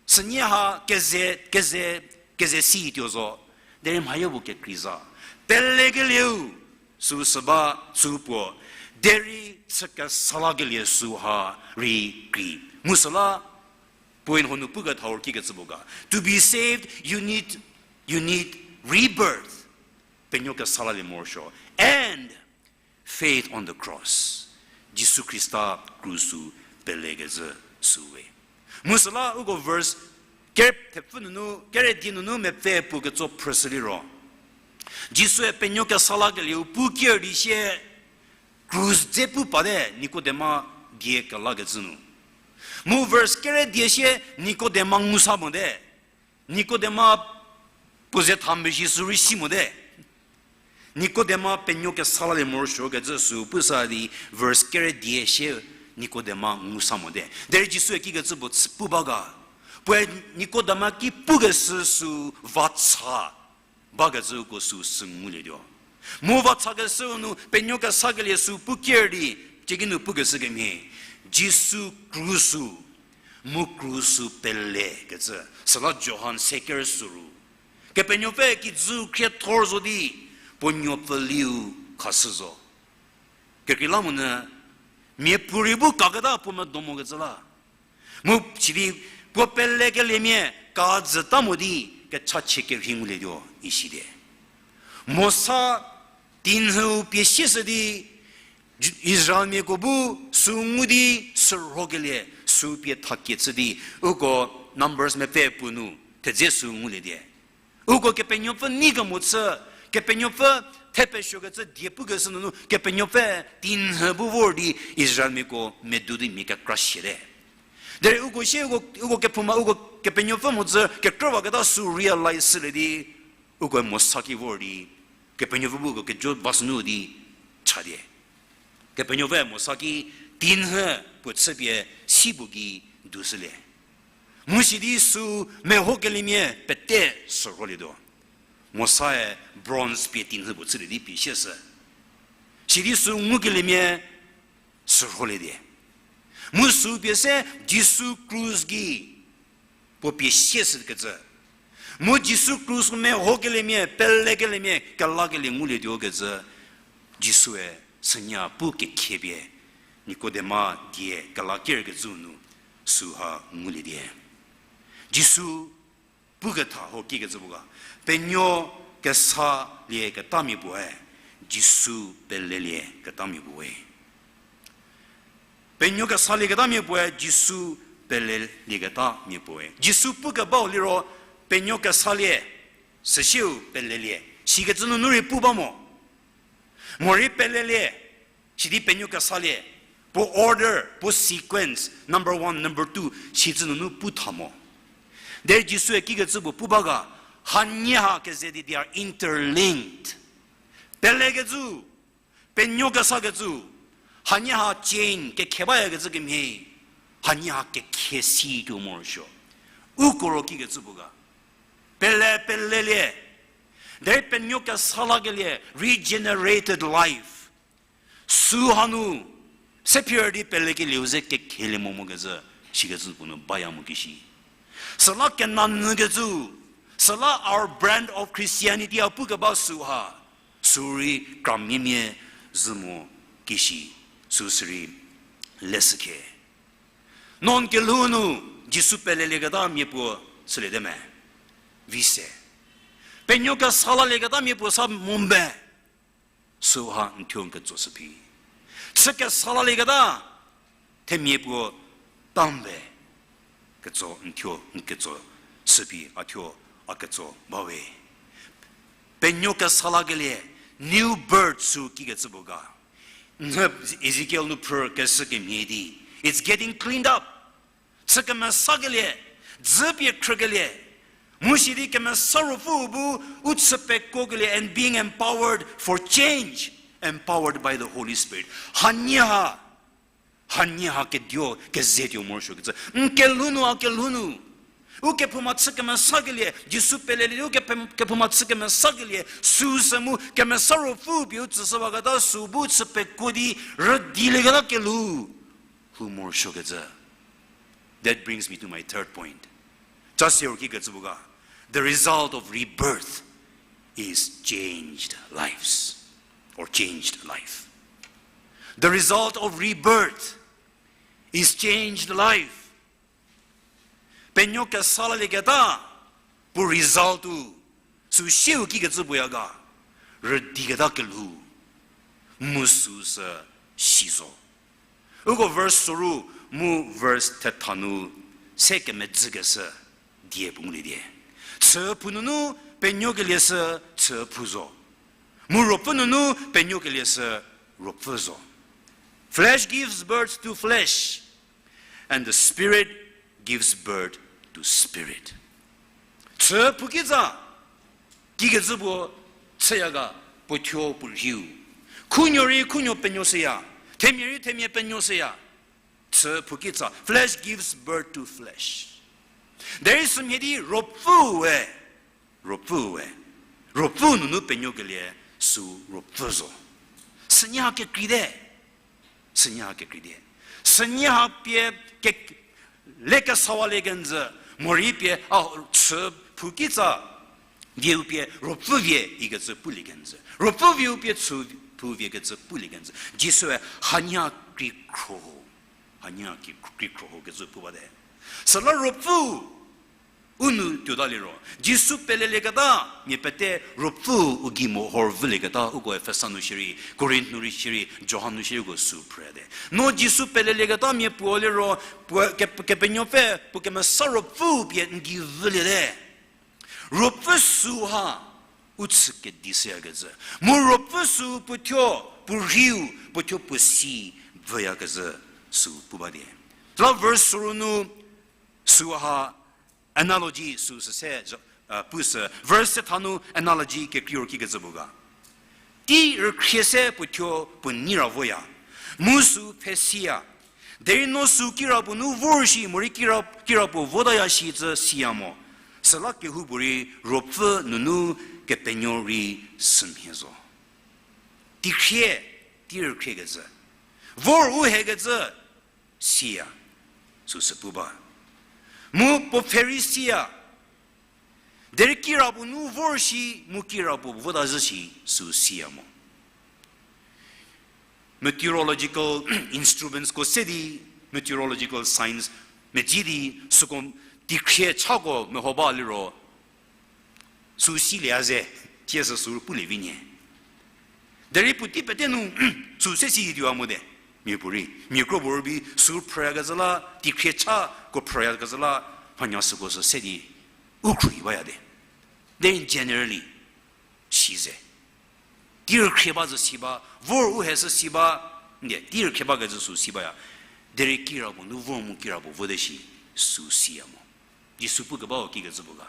sünie ha keze, keze, keze si tuo zo, derei mhayo bu kekrei za. Pelekelieu, sü sü ba, sü puo, derei chü kesa lakelie süha rei krei. Mu süla, point honu pukethau kikecü puo ga. To be saved, you need, you need rebirth. Penuo kesa lalie morosuo. And faith on the cross. Jisu Khrista krus sü pelekecü süwe. Mu süla uko verse ker-, thepfü nunu, kere die nunu mepfü puo ketso phrüshü liro, Jisue penuo kesa lakelieu pu ker di sie krus dze pu pate Nikodema die kelakecü nu. Mu verse kere die sie Nikodema ngu sa mote. Nikodema puo ze tha mezhie sü rei si mote. Nikodema penuo kesa lalie morosuokecü sü pu sa di verse kere die sie Nikodema ngu sa mote. Derei Jisue kikecü puo chü pu ba ga. Puoe Nikodema ki pukeshü sü vacha bakecü uko sü sü ngulietuo. Mu vachakeshüu nu penuo kesakelie sü pu ker di, tieki nu pukeshü kemhie, Jisu krus-u, mu krus-u pelekecü, süla Johan se ker suru. Kepenuopfü kijü khriethor zo di, puo nuopfüliu khashü zo. Kekreilamonyü, miapuorei bu kaketa puo medo mokecü la. Mu sidi puo pelekeliemia kajüta mo di kechachie kerhei ngulietuo isidi. Mosa tinhüu pie sieshü di, Ju-, Israelmiako bu sü ngu di sürhokelie, sü pie thakie chü di, uko Numbers mepfü puo nu thedze sü ngulie di. Uko Kepenuopfü nei kemo chü, Kepenuopfü thepesuokecü die pukeshü nunu, Kepenuopfü tinhü bu vor di Israelmiako medu di mia kekra siete. Derei uko sie, uko, uko kephuma, uko Kepenuopfü mhodzü kekrüwaketa sü realize shülie di, uko Mosa ki vor di, Kepenuopfü bu uko kejo vasünu di chadie. Kepenuopfü Mosa ki tinhü puo chüpie si puo gei dushülie. Mu sidi sü mehokeliemia pete sürholietuo. Mosae bronze pie tinhü puo chülie di pie sieshü. Sidi sü ngukeliemia sürholie di. Mu sü pie se Jisu krus gei puo pie sieshükecü. Mu Jisu krus mehokeliemia, pelekeliemia, kelakelie ngulietuo kecü. Jisue sünya pu kekhepie, Nikodema die kelakerkecü nu süha ngulie di. Jisu puketha ho kikecü puo ga, penuo kesalieketa mia puoe, Jisu pelelie ketamia puo we. Penuo kesalieketa mia puoe, Jisu pelelie ketamia puo we. Jisu pukebau liro, penuo kesalie, süsieu pelelie. Sikecü nunu rei pu ba mo. Morei pelelie, sidi penuo kesalie. Puo order, puo sequence, number one, number two, sicü nunu pu tha mo. Derei Jisue kikecü puo pu ba ga, hanie ha keze di they are interlinked. Pelekecü, penuo kesakecü, hanie ha chain kekhe bayakecü kemhie, hanie ha kekhe si tuo morosuo. Uko ro kikecü puo ga, pele, pelelie, derei penuo kesa lakelie, regenerated life. Sü hanu, se phir di pelekelieu ze kekhelie mo mokecü, sikecü puo nu baya mo kishi. Süla kenanyükecü, süla our brand of Christianity a pukeba sü ha, sü rei kramia mia zhü mo kishi, sü sürei leshükhe. Non kelhou nu Jisu pelelieketa mia puo süliete me? Vise. Penuo kesa lalieketa mia puo sa mo be? Süha n thuo n ketso shü phi. Chü kesa lalieketa themia puo ta be? Ketso n thuo n ketso shü phi, a thuo a ketso ba we. Penuo kesa lakelie, new birth sü kikecü puo ga. N Ezekiel nu phrükeshü kemhie di, it's getting cleaned up. Chü kemesakelie, dzü pie khrükelie. Mu sidi Kemesa Ruopfüu bu u chü pekuokelie and being empowered for change, empowered by the Holy Spirit. Hanie ha, hanie ha keduo, keze tuo morosuokecü. N kelhou nu, a kelhou nu. U kephouma chü kemesakelie, Jisu pelelie, u kephe-, kephouma chü kemesakelie, süsü mu Kemesa Ruopfüu pie u tsüshüwaketa sü bu chü pekuo di rüdilieketa kelhou lhou morosuokecü. That brings me to my third point. Cha siro kikecü puo ga, the result of rebirth is changed lives, or changed life. The result of rebirth is changed life. Penuo kesa lalieketa puo result-u, sü siu kikecü puo ya ga, rüdiketa kelhou, mu süsü si zo. Uko verse soru mu verse thetha nu se kemedzükeshü die puo ngulie die. Chüphou nunu penuokelie sü chüphou zo. Mu ruopfü nunu penuokelie sü ruopfü zo. Flesh gives birth to flesh, and the Spirit gives birth to spirit. Chüphou kitsa, kikecü puo chüya ga, puo thuo puo rhiu. Khunuo rei khunuo penuoshüya, themia rei themia penuoshüya. Chüphou kitsa, flesh gives birth to flesh. Derei sümhie di Ruopfüe, Ruopfüe, Ruopfü nunu penuokelie sü Ruopfü zo. Sünie ha kekreite. Sünie ha kekreite. Sünie ha pie ke, le kesawalie kenjü, morei pie, a, chü phou kitsa, vieu pie Ruopfü vie ikecü pulie kenjü. Ruopfü vieu pie chü phou vie kecü pulie kenjü. Jisue hanie ha kekro, hanie ha kekro kecü pu bate. Süla Ruopfü u nu tuota liro, Jisu pelelieketa mia pete Ruopfü u gei mo hor vülieketa uko Efesa nu shierei, Korinth nu rei shierei, Johan nu shierei uko sü phrüte. No Jisu pelelieketa mia puo liro, puo ke, Kepenuopfü, puo kemesa Ruopfü pie n gei vüliete. Ruopfü süu ha u chü kedi shüyakecü. Mu Ruopfü süu puo thuo, puo rhiu, puo thuo puo si vüyakecü sü pu ba die. Süla verse soru nu süu ha analogy süu sü se, pusü, verse se tha nu analogy kekreiro kikecü puo ga. Tei rükhrie se puo thuo puo nei ra voya. Mu süu pfhe siya. Derei no süu kirapuo nu vor shi morei kira, kirapuo votaya shicü siya mo. Süla kehoupuorei Ruopfü nunu Kepenuo rei sümhie zo. Teikhrie, tei rükhriekecü. Vor u hekecü siya, süu sü pu ba. Mu puo pfhe rei siya. Derei kirapuo nu vor shi, mu kirapuo vota zhü shi, süu siya mo. Meteorological instrumentsko se di, meteorological science medzi di, süko teikhrie chako meho ba liro, süu silie a ze, thie sü sü pulie vi nie. Derei puotei pete nu, süu se si tuoya mote. Miapuorei, mia kro puorei bi süu phrüyakecü la, teikhrie chako phrüyakecü la, mhanya süko sü se di, u khruohi bayate. Derei generally, si ze. Tei rükhrie ba zü si ba, vor u he sü si ba, ndie, tei rükhrie bakecü süu si baya. Derei kirapuo nu vor mu kirapuo vote shi, süu siya mo. Jisu pukebau kikecü puo ga.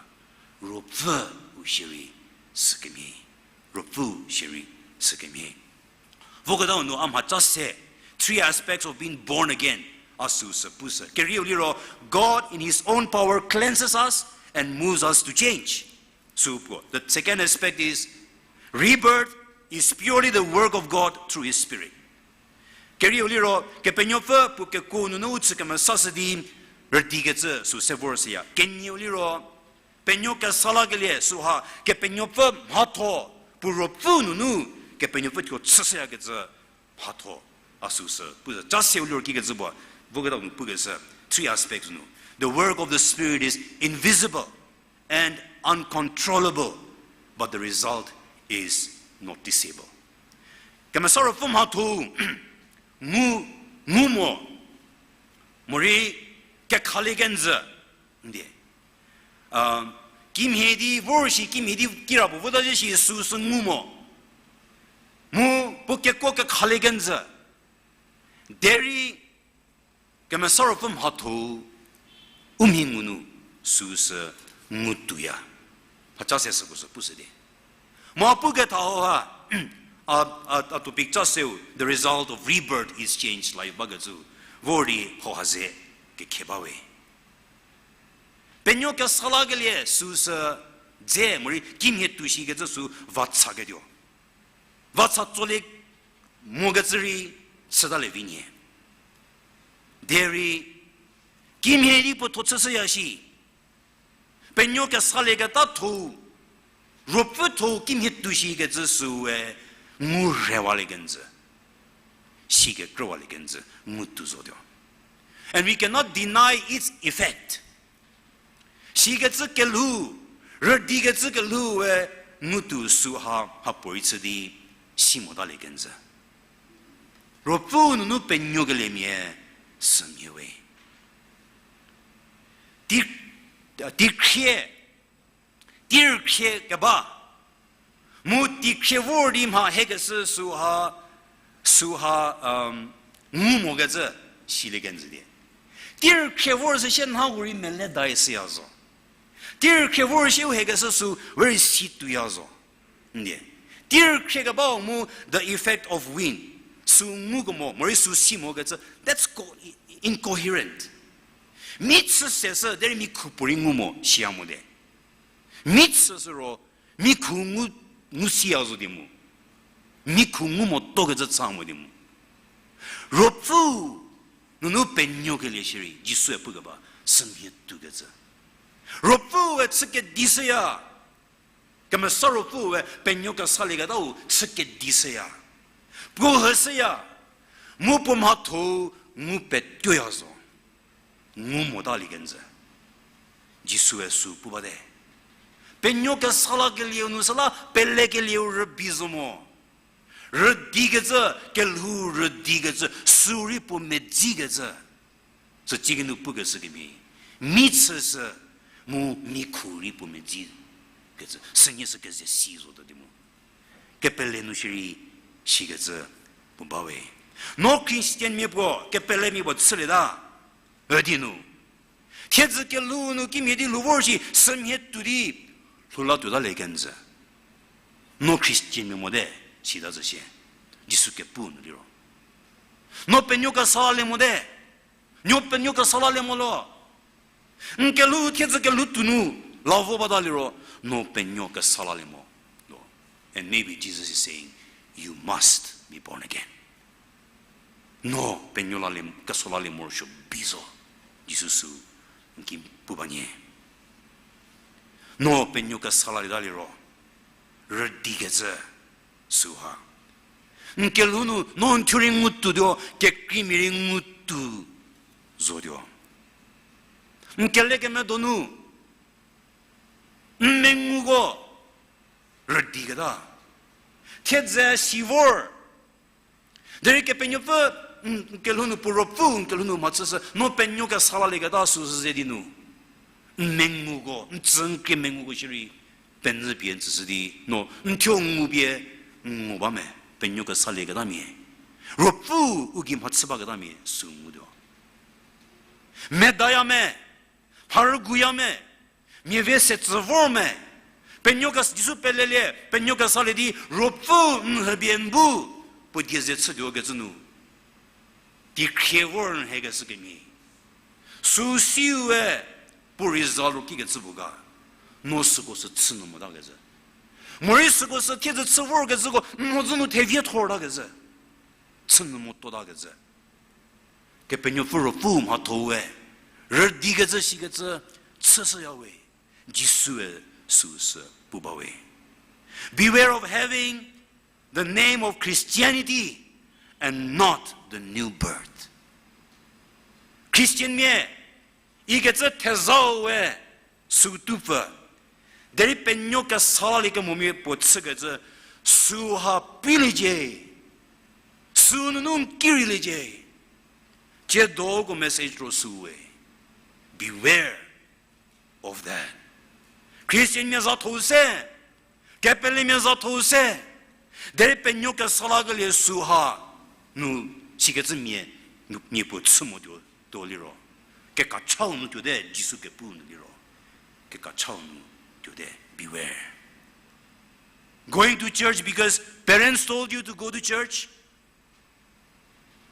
Ruopfü u shierei sükemhie. Ruopfü shierei sükemhie. Voketau nu a mhaca se, three aspects of being born again, a süu sü pusü. Kerieu liro, God in his own power cleanses us and moves us to change. Süu puo. The second aspect is, rebirth is purely the work of God through his spirit. Kerieu liro, Kepenuopfü puo kekuo nunu u chü kemesashü di rüdikecü süu se vor süya. Kenieu liro, penuo kesa lakelie süu ha, Kepenuopfü mhatho, puo Ruopfü nunu, Kepenuopfü thuo chüshüyakecü mhatho, a süu sü, pusü, ca seu liro kikecü puo, voketau nu pukeshü, three aspects nu. The work of the Spirit is invisible and uncontrollable, but the result is noticeable. Kemesa Ruopfü mhatho, ngu, ngu mo, morei kekhalie kenjü, ndie. Kimhie di vor shi, kimhie di kirapuo vota zhü shi süu sü ngu mo. Mu puo kekuo kekhalie kenjü. Derei Kemesa Ruopfü mhatho u mhi ngu nu süu sü ngu tuoya. Mhaca se süko sü pushü di. Mu a puketha hauha, a, a, a topic ca seu, the result of rebirth is changed life bakecü, vor di hauha ze kekhie bawe. Penuo kesa lakelie süu sü dze morei kimhie tuo shikecü süu vacha ketuo. Vacha tsolie mokecü rei chütalie vi nie. Derei kimhie di puo tho chüshüya shi. Penuo kesalieketa tho, Ruopfü tho kimhie tuo shikecü süue ngu rhewalie kenjü, si kekrüwalie kenjü, ngu tuo zotuo. And we cannot deny its effect. Sikecü kelhou, rüdikecü kelhoue ngutuo süha mhapuorei chü di si motalie kenjü. Ruopfü nunu penuokeliemia sümhie we. Tei, teikhrie, teikhrie keba, mu teikhrie vor di mha hekeshü süha, süha, ngu mokecü silie kenjü die. Teikhrie vor sü sie nhako rei mele dai süya zo. Teikhrie vor sieu hekeshü sü very si tuoya zo. Ndie. Teikhrie kebau mu the effect of wind. Sü ngukemo, morei sü si mokecü, that's co-, incoherent. Mi chü se sü, derei mi khu puorei ngu mo, siya mote. Mi chü sü ro, mi khu ngu, ngu siya zo di mu. Mi khu ngu motokecü cha mo di mu. Ruopfü nunu penuokelie shierei, Jisue pukeba, sümhie toukecü. Ruopfüe chü kedi shüya. Kemesa Ruopfüe penuo kesalieketau chü kedi shüya. Puo heshüya. Mu puo mhatho-u ngu petuoya zo. Ngu motalie kenjü. Jisue sü pu bate. Penuo kesa lakelieu nu süla pelekelieu rübei zo mo. Rüdikecü, kelhou rüdikecü, sü rei puo medzikecü. Sütsikinu pukeshü kemhie, mi chü sü mu mi khu rei puo medzikecü, sünie sü keze si zotuo di mu. Kepele nu shierei sikecü puo bawe. No Christian mia puo, kepelemia puo chülieta, üdi nu. Thiedzü kelhou nu kimhie di lhou vor shi, sümhie tuo di, lhou la tuotalie kenjü. No Christian mia mote, sita zhü shie. Jisu kepu nu liro. No penuo kesa lalie mote. Nuo penuo kesa lalie mo lo. N kelhou thiedzü kelhou tuo nu la vo bata liro, no penuo kesa lalie mo lo. And maybe Jesus is saying, you must be born again. No penuo lalie, kesa lalie morosuo bi zo, Jisu sü n ki pu ba nyie. No penuo kesa lalieta liro, rüdikecü süha. N kelhou nu, no n thuo rei ngutuotuo, kekreimia rei ngutuo zotuo. N kelekemedo nu, n menguko rüdiketa. Thiedzü si vor. Derei Kepenuopfü, n kelhou nu puo ruopfü, n kelhou nu mhachüshü, no penuo kesa lalieketa süsü ze di nu. N menguko, n tsü n krie menguko shierei, penyü pie n tsüshü di, no, n thuo ngu pie, n ngu ba me, penuo kesa lieketamia. Ruopfü u gei mhachü baketamia, sü ngutuo. Medaya me, mharüguya me, mia vie se tsü vor me, penuo kes-, Jisu pelelie, penuo kesa lie di, ruopfü n hübie n bu, puo die ze chütuokecü nu. Tikhrie vor n hekeshü kemhie. Süu siue, puo result ro kikecü puo ga. No süko sü chü nu motakecü. Morei süko sü thiedzü chü vorkecüko, n mhodzü nu thevie thortakecü. Chü nu mototakecü. Kepenuopfü ruopfü mhatho-ue, rüdikecü sikecü, chüshüya we, Jisue süsü pu ba we. Beware of having the name of Christianity and not the new birth. Christian mia, ikecü thezau we, süu tupfü, derei penuo kesa laliekemomia puo chükecü, süha puiliecie, süu nunu n ki reiliecie, tsiedoko message ro süu we. Beware of that. Christian mia za thou se, kepelemia za thou se, derei penuo kesa lakelie süha nu sikecü mia, mia puo chü motuo, tuo liro. Kekachau nu tuote, Jisu kepu nu liro. Kekachau nu tuote, beware. Going to church because parents told you to go to church.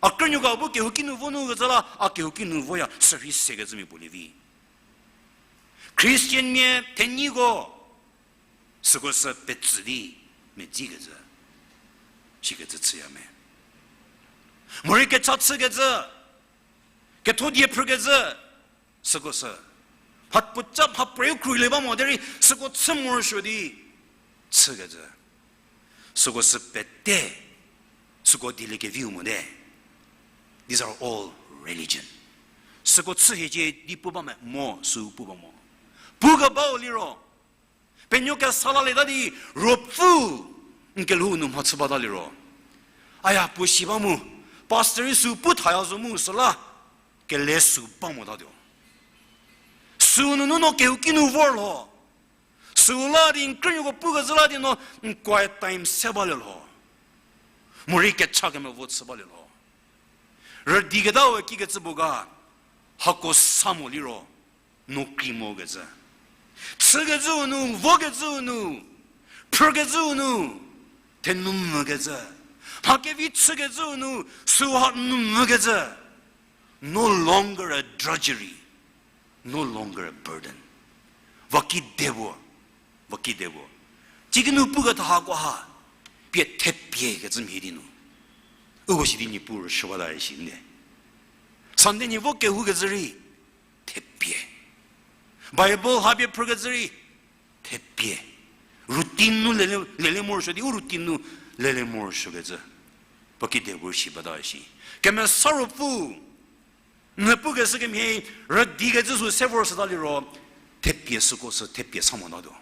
A krünuoko bu kehouki nu vo nu kecü la, a kehouki nu voya, sürhei sekecü mia puo lievi. Christian mia thenyiko, süko sü petsü di medzikecü, sikecü chüya me. Morei kecha chükecü, ketho die phrükecü, süko sü. Mha puoca mha prei u khruohilie ba mo derei, süko chü morosuo di chükecü. Süko sü pete, süko dieliekeviu mote. These are all religion. Süko chü hiecie di pu ba me mo, süu pu ba mo. Pukebau liro, penuo kesa lalieta di ruopfü n kelhou nu mhachü bata liro. Aya puo si ba mu, pastor-i süu pu thaya zo mu süla, kele süu ba motatuo. Süu nunu no kehouki nu vor lho. Süu la di n krünuoko pukecü la di no n quiet time se balie lho. Morei kecha kemevo chü balie lho. Rüdiketaue kikecü puo ga, hako sa mo liro, no kri mokecü. Chükecüu nu, vokecüu nu, phrükecüu nu, thenu mvükecü. Mha kevi chükecüu nu, süha nu mvükecü. No longer a drudgery. No longer a burden. Va kide puo, va kide puo. Cikinu puketha hakoha, pie thepie kecü mhie di nu. Uko sidi Niepuu rüshü bata rei shi nde. Sunday nie vo kehoukecü rei, thepie. Bible hapie phrükecü rei, thepie. Routine nu lele, lele morosuo di, u routine nu lele morosuokecü. Va kide puo shi bata shi. Kemesa Ruopfü, n pukeshü kemhie, rüdikecü sü se vor shüta liro, thepie süko sü thepie sa motatuo.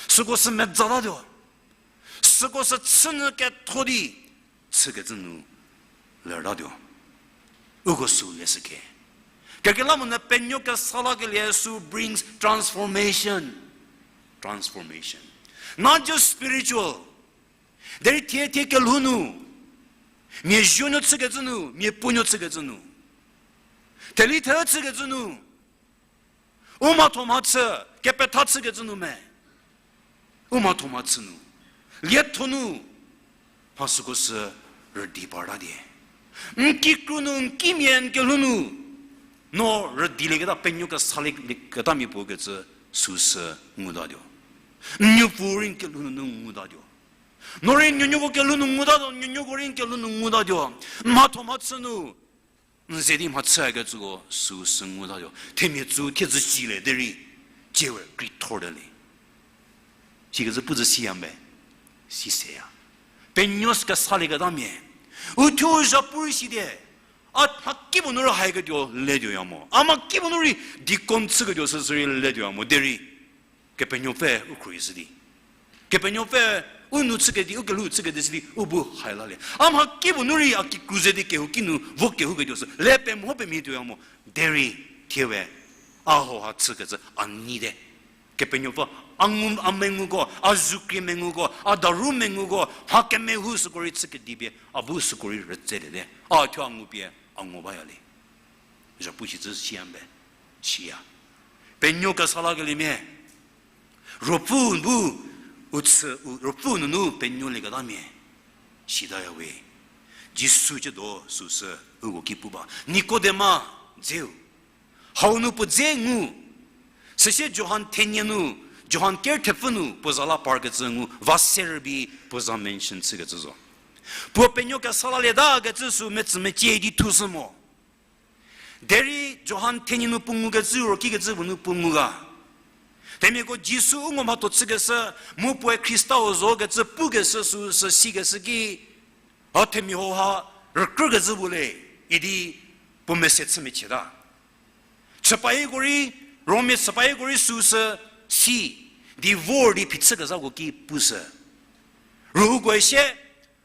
Süko sü mezatatuo. Süko sü chünyü ketho di, chükecü nu lertatuo. Uko sü leshü khe. Kekreilamonyü penuo kesa lakelie sü brings transformation. Transformation. Not just spiritual. Derei thie thie kelhou nu, mia zuonuo chükecü nu, mia puonuo chükecü nu, theli the chükecü nu, u mhatho mhachü, kepetha chükecü nu me, u mhatho mhachü nu, lietho nu, mha süko sü rüdi parta die. N kikru nu, n kimia n kelhou nu, no rüdilieketa penuo kesa lieketa mia puo kecü süsü ngutatuo. N nuopfü rei n kelhou nunu ngutatuo. No rei nuonuoko kelhou nu ngutatuo, nuonuoko rei n kelhou nu ngutatuo. Mhatho mhachü nu, n ze di mhachüyakecüko süsü ngutatuo. Themia tsü thiedzü silie derei, tsie we krei thor te le. Sikecü pu zü siya mbe, si seya. Penuo kesa lieketa mia. Uthuo zhapu rei si die. A mha kipuo nu rei haiketuo letuoya mo. A mha kipuo nu rei deacon chüketuo süsü rei letuoya mo. Derei, Kepenuopfü u khruohishü di. Kepenuopfü u nu chükedi, u kelhou chükedi sidi, u bu hai lalie. A mha kipuo nu rei a kikru ze di kehouki nu vo kehouketuo sü le pemho pemhie tuoya mo. Derei, thie we, a hauha chükecü a nei te. Kepenuopfü a ngu, a menguko, a zukrie menguko, a daru menguko, mha kemehou süko rei chükedi pie, a bu süko rei rütselie te. A thuo a ngu pie, a ngu baya le. Zhapu shicü siya mbe, siya. Penuo kesa lakeliemia. Ruopfü bu, u chü, u, Ruopfü nunu penuolieketa mia. Sitaya we. Jisu ciedo süsü uko ki pu ba. Nikodema dzeu. Hau nu puo dze ngu. Süsie Johan thenie nu, Johan ker thepfü nu puo za la parkecü ngu, va se rübei puo za mention chükecü zo. Puo penuo kesa lalietakecü sü metsü mecie di thushü mo. Derei Johan thenie nu puo ngukecü ro kikecü puo nu puo ngu ga. Themiako Jisu u ngo mhatho chükeshü, mu puoe Khristau zokecü pukeshü süsü sikeshü ki, a themia hauha rükrükecü puo le, idi puo mese chü mecie ta. Chüpaieko rei, Rommia chüpaieko rei süsü si, di vor di phichükezhako ki pushü. Ruhukoe sie,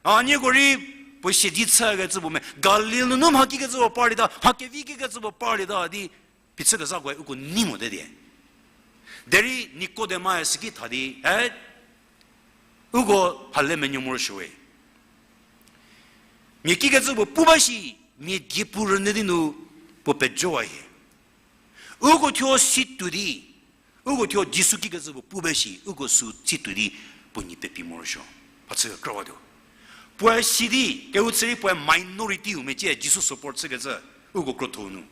a nieko rei puo siedi chükecü puo me, Galil nunu mha kikecü puo parlieta, mha kevi kikecü puo parlieta di, phichükezhakoe uko nei mote die. Derei Nikodemae süki tha di, e, uko hale menuo morosuowe. Mia kikecü puo pu ba shi, mia die pu rünyü di nu puo pejowa hie. Uko thuo si tuo di, uko thuo Jisu kikecü puo pu ba shi, uko sü si tuo di puo nie pepi morosuo. Mhachü kekrüwatuo. Puoe si di, kehou chü rei puoe minority-u mecie Jisu support chükecü, uko krotho nu.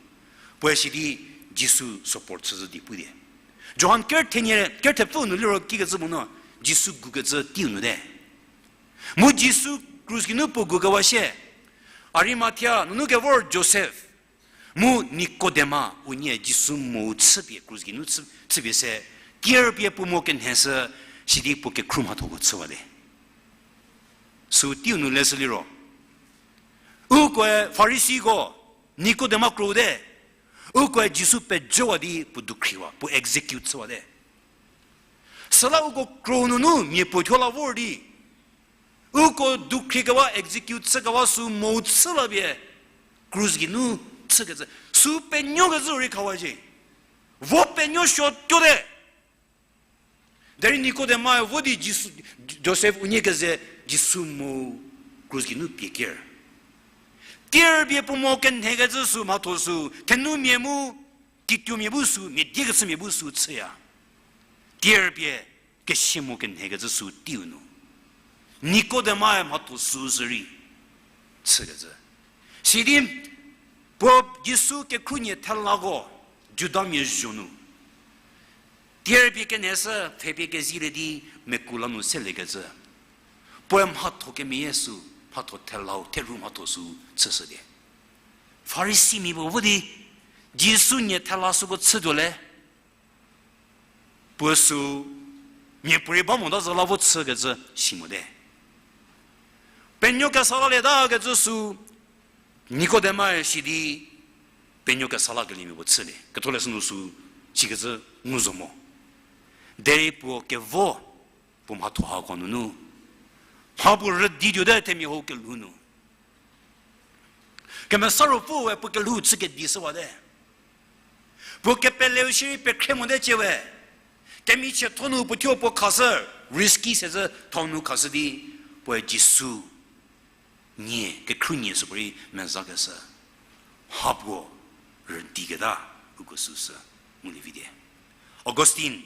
Puoe si di Jisu support chüzhü di pu die. Johan ker thenie, ker thepfü nu liro kikecü puo nu, Jisu gukecü teiu nu te. Mu Jisu krus geinu puo gukewa sie, Arimathia nunu kevor Josef, mu Nikodema unie Jisu mou chüpie krus geinu chü, chüpie se, tier pie puo mo kenheshü, sidi puo kekhru mhathoko chüwate. Sü teiu nu leshü liro, ukoe Farisiko, Nikodema kro te, ukoe Jisu pejowa di puo dukhriwa, puo execute chüwate. Süla uko kro nunu mia puo thuo la vor di, uko dukhriekewa execute chükewa sü mou chü la pie, krus geinu chükecü, sü penuokecü rei khawa cie. Vo penuo suo tuote. Derei Nikodemae vo di Jisu, Josef unie keze Jisu mou krus geinu pie ker. Tier pie puo mo kenhekecü sü mhatho sü, thenumia mu, kituomia bu sü, mia diekechümia bu sü chüya. Tier pie kesia mo kenhekecü sü teiu nu. Nikodemae mhatho sü sürei chükecü. Sidi, puo Jisu kekhrunie thelako, Judamia zho nu, tier pie kenie sü pfhe pie kezilie di meku la nu seliekecü, puoe mhatho kemeyie sü, mhatho thelau, theru mhatho sü chüshülie. Farisimia puo vo di, Jisu nie thela süko chütuo le, puo sü miapuorei ba mota zo la vo chükecü si mote. Penuo kesa lalieta kecü sü Nikodemae si di penuo kesa lakeliemia puo chülie. Ketholeshü nu sü sikecü ngu zo mo. Derei puo kevo, puo mhatho hako nunu, mha puo rüdituote themia hau kelhou nu. Kemesa Ruopfüe puo kelhou chü kedi shüwate. Puo kepeleu shierei pekhrie mote ciewe. Kemichietho nu puo thuo puo khashü, risky se zhü thau nu khashü di, puoe Jisu nie, kekhruohi nie süpuorei mezakeshü, mha puo rüdiketa uko süsü ngulie vite. Augustine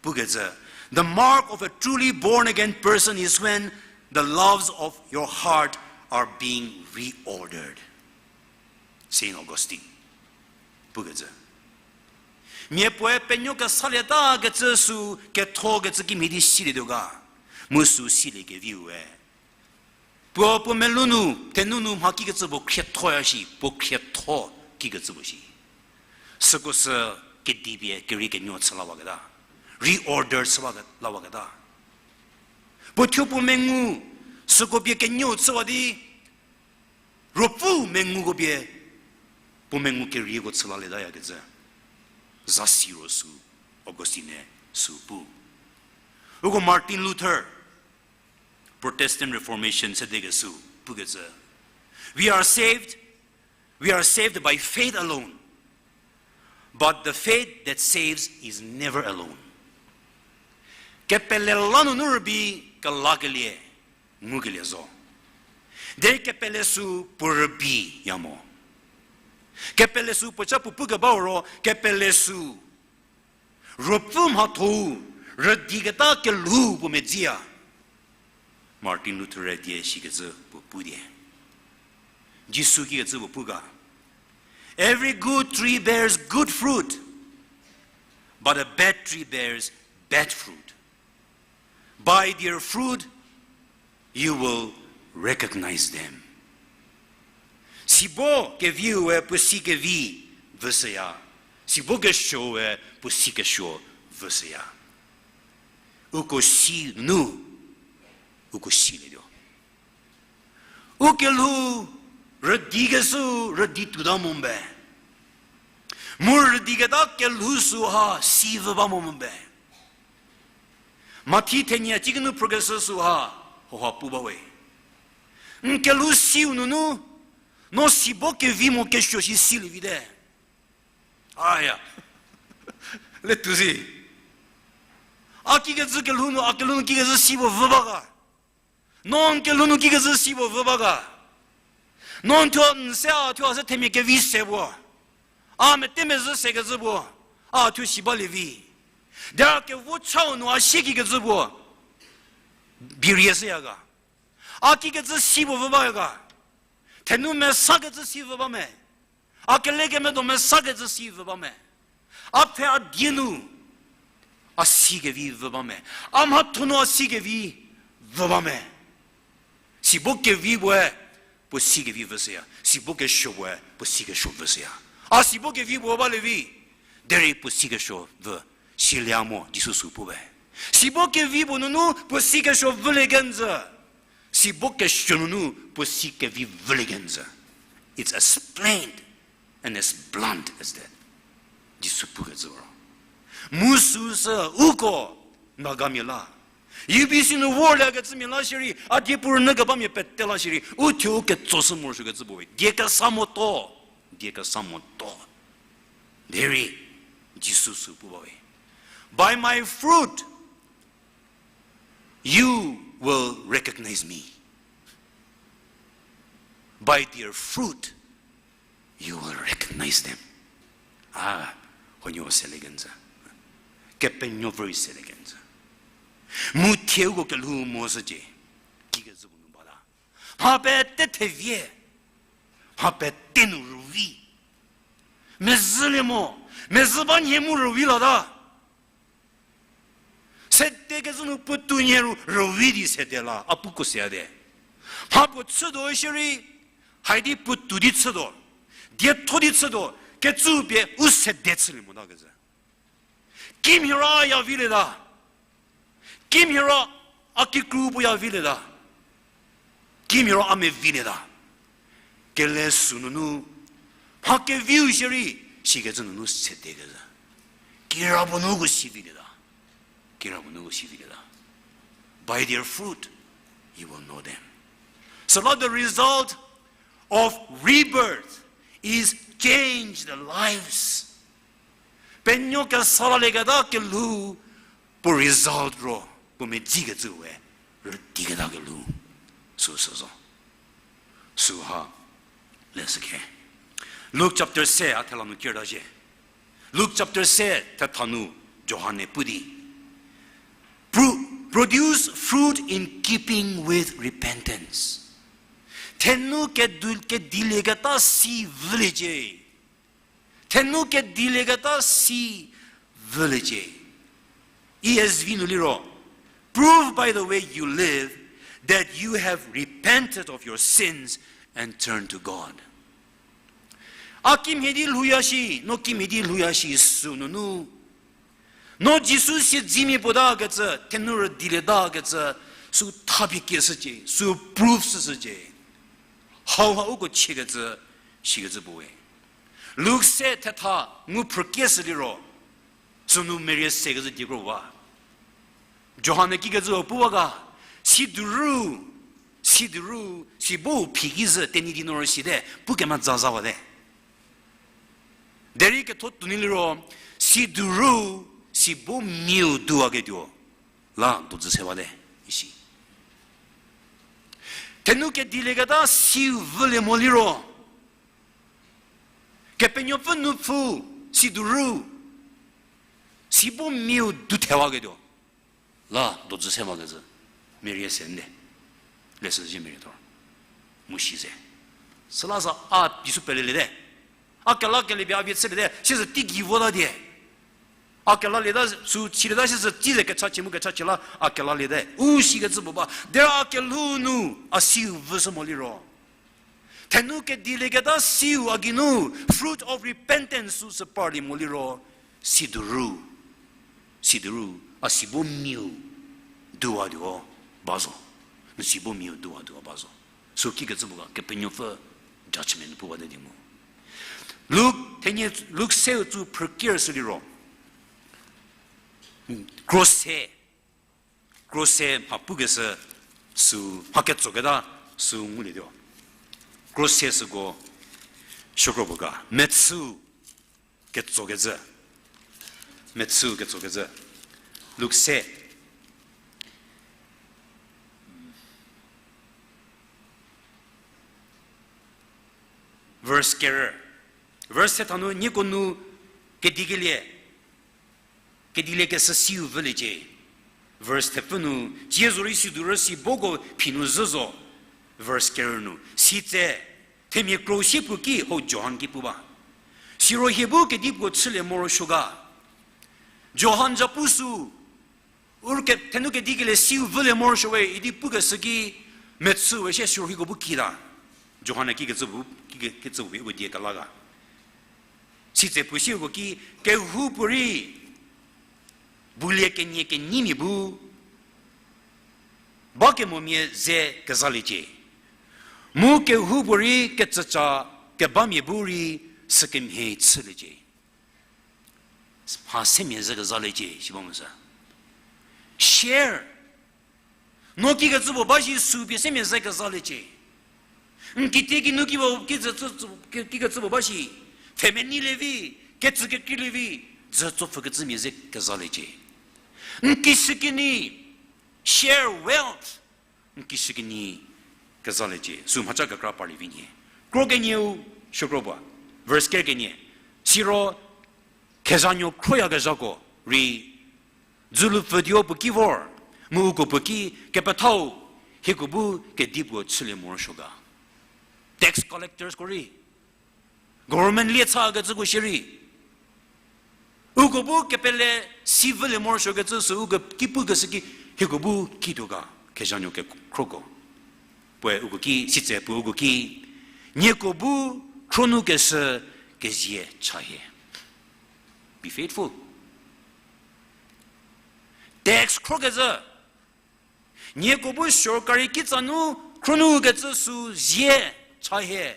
pukecü, The mark of a truly born again person is when the loves of your heart are being reordered. Saint Augustine pukecü, mia puoe penuo kesalieta kecü sü, ketho kecü kimhie di silietuo ga, mu sü siliekeviue, puo puo melou nu, thenu nu mha kikecü puo khriethoya shi, puo khrietho kikecü puo shi. Süko sü kedipie kerei kenuo chü lawaketa, reorder chü la, lawaketa. Puo thuo puo mengu, süko pie kenuo chüwa di, Ruopfü menguko pie, puo mengu kerieko chü lalietayakecü, zasi ro sü, Augustine sü pu. Uko Martin Luther, Protestant Reformation sedekesü pukecü, We are saved, we are saved by faith alone, but the faith that saves is never alone. Kepele la nunu rübei kelakelie ngukelie zo. Derei kepele sü puo rübei ya mo. Kepele sü puo cha puo pukebau ro, kepele sü Ruopfü mhatho-u rüdiketa kelhou puo medziya. Martin Luther die shikecü puo pu die. Jisu kikecü puo pu ga, Every good tree bears good fruit, but a bad tree bears bad fruit. By their fruit, you will recognize them. Sibo keviue puo si kevi vüshüya, sibo kesuoue puo si kesuo vüshüya. Uko si nunu, uko silietuo. U kelhou rüdikeshü rüdi tuota mo be. Mu rüdiketa kelhou süha si vü ba mo be. Mathi thenie cikinu phrükeshü süha, hoha pu bawe. N kelhou siu nunu, no sibo kevi mo kesuo shi silie vite. Aya. Letuo si. A kikecü kelhou nu, a kelhou nu kikecü si puo vü ba ga. No n kelhou nu kikecü si puo vü ba ga. No n thuo n se a thuo a se themia kevi se puo, a mete mezhü sekecü puo, a thuo si balie vi. Derei kevo chau nu a sie kikecü puo, bierie shüya ga. A kikecü si puo vü ba ga. Thenu mesakecü si vü ba me. A kelekemedo mesakecü si vü ba me. A pfhe a die nu a si kevi vü ba me. A mhatho nu a si kevi vü ba me. Sibo kevi puoe puo si kevi vüshüya. Sibo kesuo puoe puo si kesuo vüshüya. A sibo kevi puo balie vi. Derei puo si kesuo vü. Silie mo, Jisu sü pu be. Sibo kevi puo nunu puo si kesuo vülie kenjü. Sibo kesuo nunu puo si kevi vülie kenjü. It's as plain and as blunt as that. Jisu pukecü ro. Mu süsü uko Nagamia la, U B C nu vorliekecümia la shierei, a die puo rünyü kebamia pete la shierei, u thuo u ketsoshü morosuokecü puo we. Die kesa moto, die kesa moto. Derei Jisu sü pu ba we, By my fruit, you will recognize me. By their fruit, you will recognize them. A, huonuo selie kenjü. Kepenuopfü rei selie kenjü. Mu thie uko kelhou mo shücie. Kikecü puo nu bata. Mha pete thevie. Mha pete nu rüvi. Mezhülie mo, mezhü ba nhie mu rüvi lata. Sede kecü nu puotou nhie ru rüvi di sede la, a puko se a de. Mha puo chütuo shierei, haidi puotou di chütuo, dietho di chütuo, kecü pie u sede chülie mota kecü. Kimhie ro a ya vilieta. Kimhie ro a kikru puo ya vilieta. Kimhie ro a mevilieta. Kele sünunu, mha keviu shierei, sikecü nunu sede kecü. Kirapuo nuko si vilieta. Kirapuo nuko si vilieta. By their fruit, you will know them. Süla the result of rebirth is changed lives. Penuo kesa lalieketa kelhou puo result ro, puo medzikecü we, rüdiketa kelhou. Süsü zo. Süha, leshükhe. Luke chapter se a thela nu kerta zhie. Luke chapter se thetha nu Johan-e pu di, Pro-, produce fruit in keeping with repentance. Thenu kedu-, kedilieketa si vüliecie. Thenu kedilieketa si vüliecie. E S V nu liro, prove by the way you live that you have repented of your sins and turned to God. A kimhie di lhouya shi, no kimhie di lhouya shi sünunu, no Jisu siedzemia puo takecü, thenu rüdilieta kecü, sü thapie kieshücie, sü prove shüshücie. Hauha uko chiekecü, shikecü puo we. Luke se thetha ngu phrükieshü liro, sünu merie sekecü diekro ba. Johan-e kikecü puo pu ba ga, siduru, siduru, si bo phi ki zhü Tenyidie nu ro site, pu kemezha zawate. Derei ketho tuo nu liro, siduru, si bo miu duwaketuo la dojü se bate, isi. Thenu kedilieketa siu vülie mo liro, Kepenuopfü nupfu, siduru, si bo miu du thewaketuo la dojü se bakecü, merie se nde, leshüzhie merie thor, mu si ze. Süla za a Jisu peleliete. A kelakelie pie a vie chüliete, siezü teigei vota die. A kelalieta, sü chülieta siezü tei ze kechachie mu kechachie la a kelaliete. U sikecü puo ba, derei a kelhou nu a siu vüshü mo liro, thenu kedilieketa siu a geinu, fruit of repentance sü sü parlie mo liro, siduru, siduru, a si bo miu duwatuo ba zo. N si bo miu duwatuo ba zo. Sü kikecü puo ga, Kepenuopfü judgment puwate di mu. Luk thenie, Luk seu tsu phrüker sü liro, kro se, kro se mha pukeshü sü, mha ketsoketa sü ngulietuo. Kro se süko, shokro puo ga, mechü ketsokecü. Mechü ketsokecü. Luk se. Verse ker. Verse thethanu, nieko nu kedikelie, kediliekeshü siu vüliecie. Verse thepfü nu, tsie zorei sidurü si boko phi nu zhü zo. Verse ker nu, sitse, themia kro sie puo ki hau Johan ki pu ba. Siro hie bu kedipuo chülie morosuo ga. Johan za pu sü, u ke-, thenu kedikelie siu vülie morosuo we idi pukeshü ki, mechü we sie siro hieko bu kita. Johan-e kikecü puo, kike-, kecü puo pie uko die kela ga. Sitse puo sieko ki, kehoupuorei bulie kenie kenyimia bu bakemomia ze kezaliecie. Mu kehoupuorei kecüca kebamia bu rei sükemhie chüliecie. Mha semia ze kezaliecie, si ba mo sü. Share. No kikecü puo ba shi sü pie semia ze kezaliecie. N kitiekinu ki puo, ki ze, ki, kikecü puo ba shi, pfhemenei lie vi, kecü kekreilie vi, dzü tsopfhükecümia ze kezaliecie. N kishükinyi, share wealth. N kishükinyi kezaliecie, sü mhaca kekra parlie vi nhie. Kro kenieu, shokro puo, verse ker kenie. Siro kezhanuo khroyakezhako rei, dzülupfütuo puo ki vor, mu uko puo ki, kepethau, hieko bu kedipuo chülie morosuo ga. Tax collectorsko rei, Government lie chakecüko shierei, uko bu kepele si vülie morosuokecü sü uko ki pukeshü ki, hieko bu kituo ga, kezhanuo kekhroko. Puoe uko ki, sitse puo uko ki, nieko bu khro nu keshü kezie cha hie. Be faithful. Tax khrokecü, nieko bu sorkari kitsa nu khro nu kecü sü zie cha hie,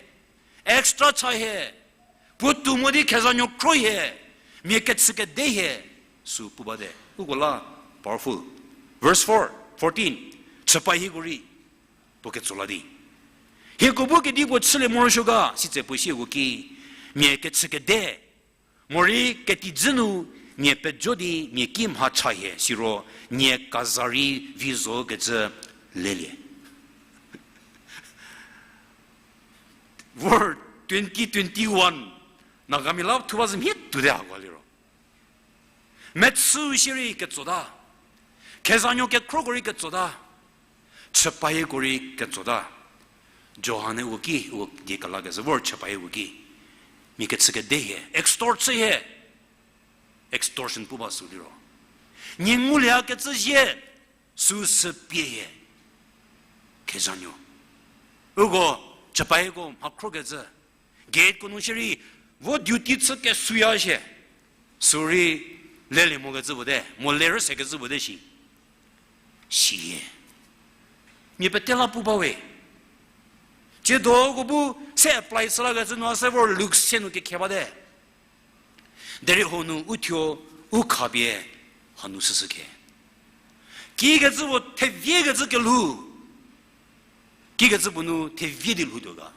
extra cha hie, puotou mo di kezhanuo khro hie, mia kechü kede hie, sü pu bate. Uko la powerful. Verse four, fourteen, chüpa hieko rei, puo ketso la di, hieko bu kedipuo chülie morosuo ga, sitse puo sieko ki, mia kechü kede, morei ketijü nu mia pejo di mia ki mha cha hie, siro nie kaza rei vi zokecü lelie. Vor twenty twenty-one, Nagamia la thuba zü mhie tuote hako liro. Mechü shierei ketsota, kezhanuo kekhroko rei ketsota, chüpa hieko rei ketsota. Johan-e uko ki, uko die kelakezhü vor chüpa hieko ki, mia kechü kede hie, extort chü hie, extortion pu ba sü liro, nie ngulieyakecü zie, sü sü pie hie, kezhanuo. Uko chüpa hieko mha khrokecü, gateko nu shierei, vo duty chü kesuoya shie, sü rei lelie mokecü puo te, mo le rüsekecü puo te shi, si hie. Mia pete la pu ba we. Tsiedo uko bu se apply chü lakecü nu a se vor Luk se nu kekhe bate. Derei hau nu u thuo u khapie hanu süsü khe. Kikecü puo theviekecü kelhou. Kikecü puo nu thevie di lhoutuo ga.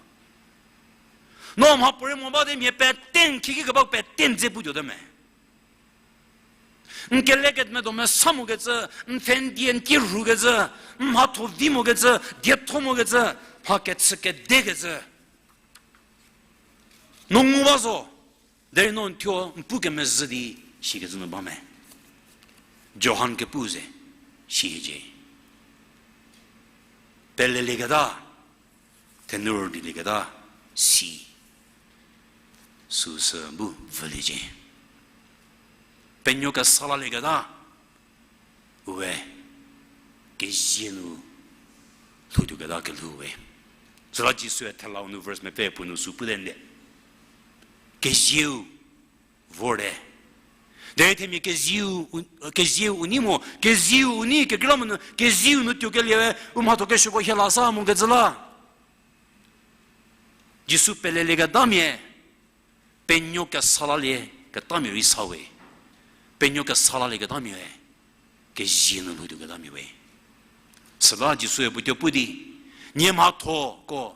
No mhapuorei mo bate mia pete n khiki keba pete n dze putuote me. N kelekemedo mesa mokecü, n pfhe n die n ki rhukecü, n mhatho vi mokecü, dietho mokecü, mha kechü kedekecü. No ngu ba zo, derei no n thuo n pu kemezhü di sikecü nu ba me. Johan kepu ze, si hiecie. Pelelieketa, thenurüdilieketa, si. Süsü bu vüliecie. Penuo kesa lalieketa, we, kezie nu lhoutuoketa kelhou we. Süla Jisue thelau nu verse mepfü puo nu sü pute nde. Kezieu vorte. Derei themia kezieu, kezieu u nei mo, kezieu u nei kekreilamonyü, kezieu nu tuokelie we, u mhatho kesuoko hie la sa mokecü la. Jisu pelelieketamia, penuo kesa lalieketamia rei sa we. Penuo kesa lalieketamia we, kezie nu lhoutuoketamia we. Süla Jisue puo tuo pu di, nie mhathoko,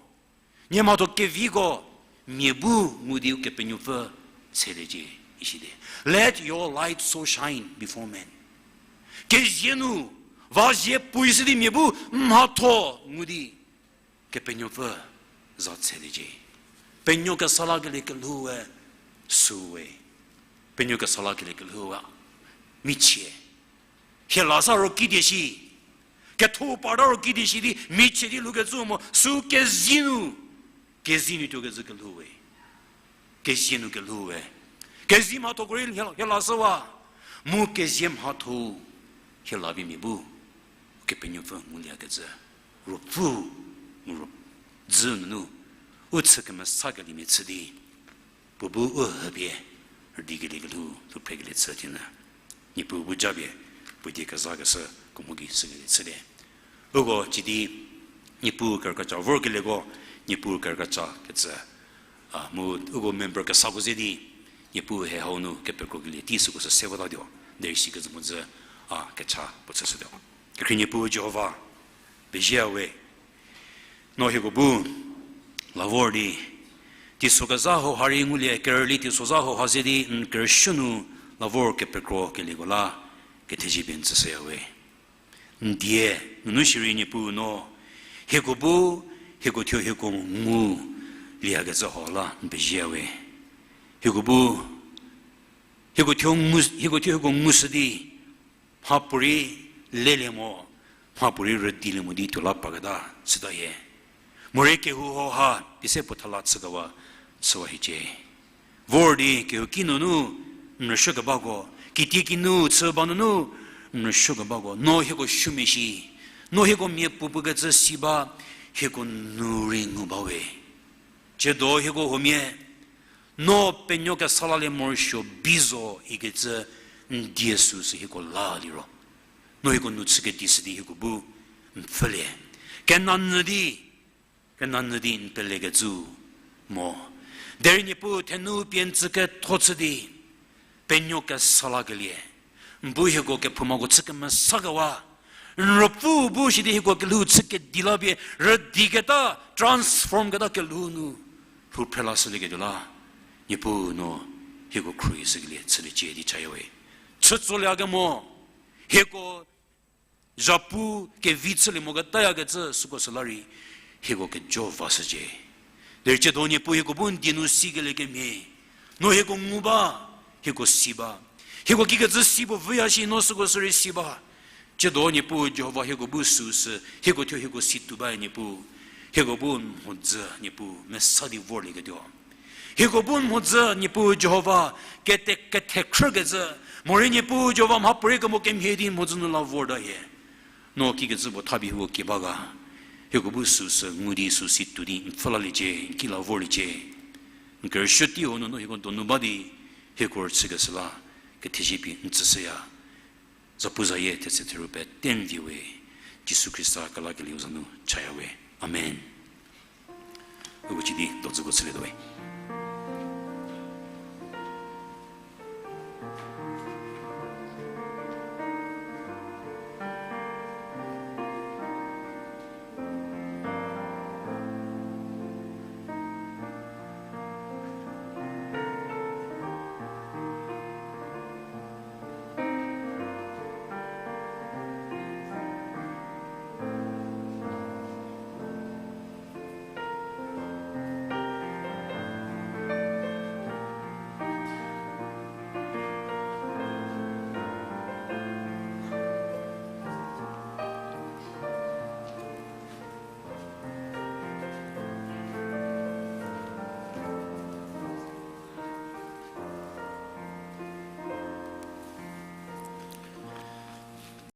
nie mhatho keviko, mia bu ngu di Ukepenuopfü tsheliecie, isidi. Let your light so shine before men. Kezie nu, va zie puishü di mia bu mhatho ngu di Kepenuopfü za tsheliecie. Penuo kesa lakelie kelhou we, sü we. Penuo kesa lakelie kelhou we, michie. Hie la sa ro kidi shi. Ketho parta ro kidi shi di michie di lhoukecü mo sü kezie nu. Kezie nu tuokecü kelhou we. Kezie nu kelhou we. Kezie mhathoko rei hie la shüwa. Mu kezie mhatho hie la vi mia bu Ukepenuopfü ngulieyakecü. Ruopfü, mu ro, dzü nunu, u chü kemesakeliemia chü di, puo bu u hüpie, rüdikelie kelhou, lhou phrekelie chü tinyü. Niepuu bu japie, puo die kezakeshü, kemo ki sükelie chülie. Uko cidi, Niepuu kerükracha vorkelieko, Niepuu kerükracha kecü. A, mu uko member kesako ze di, Niepuu he hau nu kepekrokelie tei süko sü se votatuo, derei sikecü mhodzü, a, kecha puo chüshütuo. Kekhrie Niepuu Jihova, pezie we, no hieko bu, la vor di, teiso kezha hau ha rei ngulie, kerüli teiso zha hau ha ze di, n kerüshü nu, la vor kepekrokelieko la, kethezie pie n tsüshüya we. N die, nunu shierei Niepuu no, hieko bu, hieko thuo hieko ngu, lieyakecü hau la n pezie we. Hieko bu, hieko thuo ngu, hieko thuo hieko ngushü di, mhapuorei lelie mo, mhapuorei rüdilie mo di tuo la paketa, süta hie. Morei kehou hau ha, pie se puo thala chükewa, Süwa hiecie. Vor di kehouki nunu n rüsuokebako, kitiekinu chü ba nunu n rüsuokebako, no hieko suo meshie, no hieko mia puopuo kecü si ba, hieko nu rei ngu bawe. Tsiedo hieko huomia, no penuo kesa lalie morosuo bi zo ikecü n die süsü hieko la liro, no hieko nu chükedi shü di hieko bu n pfhülie. Kenanyü di, kenanyü di n pelekecü mo. Derei Niepuu thenou pie n tsü ketho chü di, penuo kesa lakelie, n bu hieko kephoumako chü kemesakewa, n Ruopfü bu shidi hieko kelhou chü kedi la pie rüdiketa, transform keta kelhou nu lhou phrelashülieketuo la, Niepuu no hieko khruohi shükelie chüliecie di chaya we. Chütsolie kemo, hieko zhapu kevi chülie moketayakecü süko süla rei, hieko kejo vashücie. Derei tsiedo Niepuu hieko bu n die nu sikelie kemhie, no hieko ngu ba, hieko si ba. Hieko kikecü si puo vüya shi no süko sü rei si ba. Tsiedo Niepuu Jihova hieko bu süsü, hieko thuo hieko si tuo ba Niepuu. Hieko bu n mhodzü Niepuu mesa di vorlieketuo. Hieko bu n mhodzü Niepuu Jihova kete, kethekhrükecü, morei Niepuu Jihova mhapuorei kemo kemhie di n mhodzü nu la vorta hie. No kikecü puo thapie hieko ki ba ga. Hieko bu süsü ngu di süsi tuo di n pfhü laliecie, n ki la vorliecie. N kerüsuo tei hanu no hieko donu ba di, hieko rüchükeshü la, kethezie pie n tsüshüya. Zapuzayie thetse theru pete n vie we, Jisu Khrista kelakelieu za nu chaya we. Amen. Uko chü di dodzüko chülietuo we.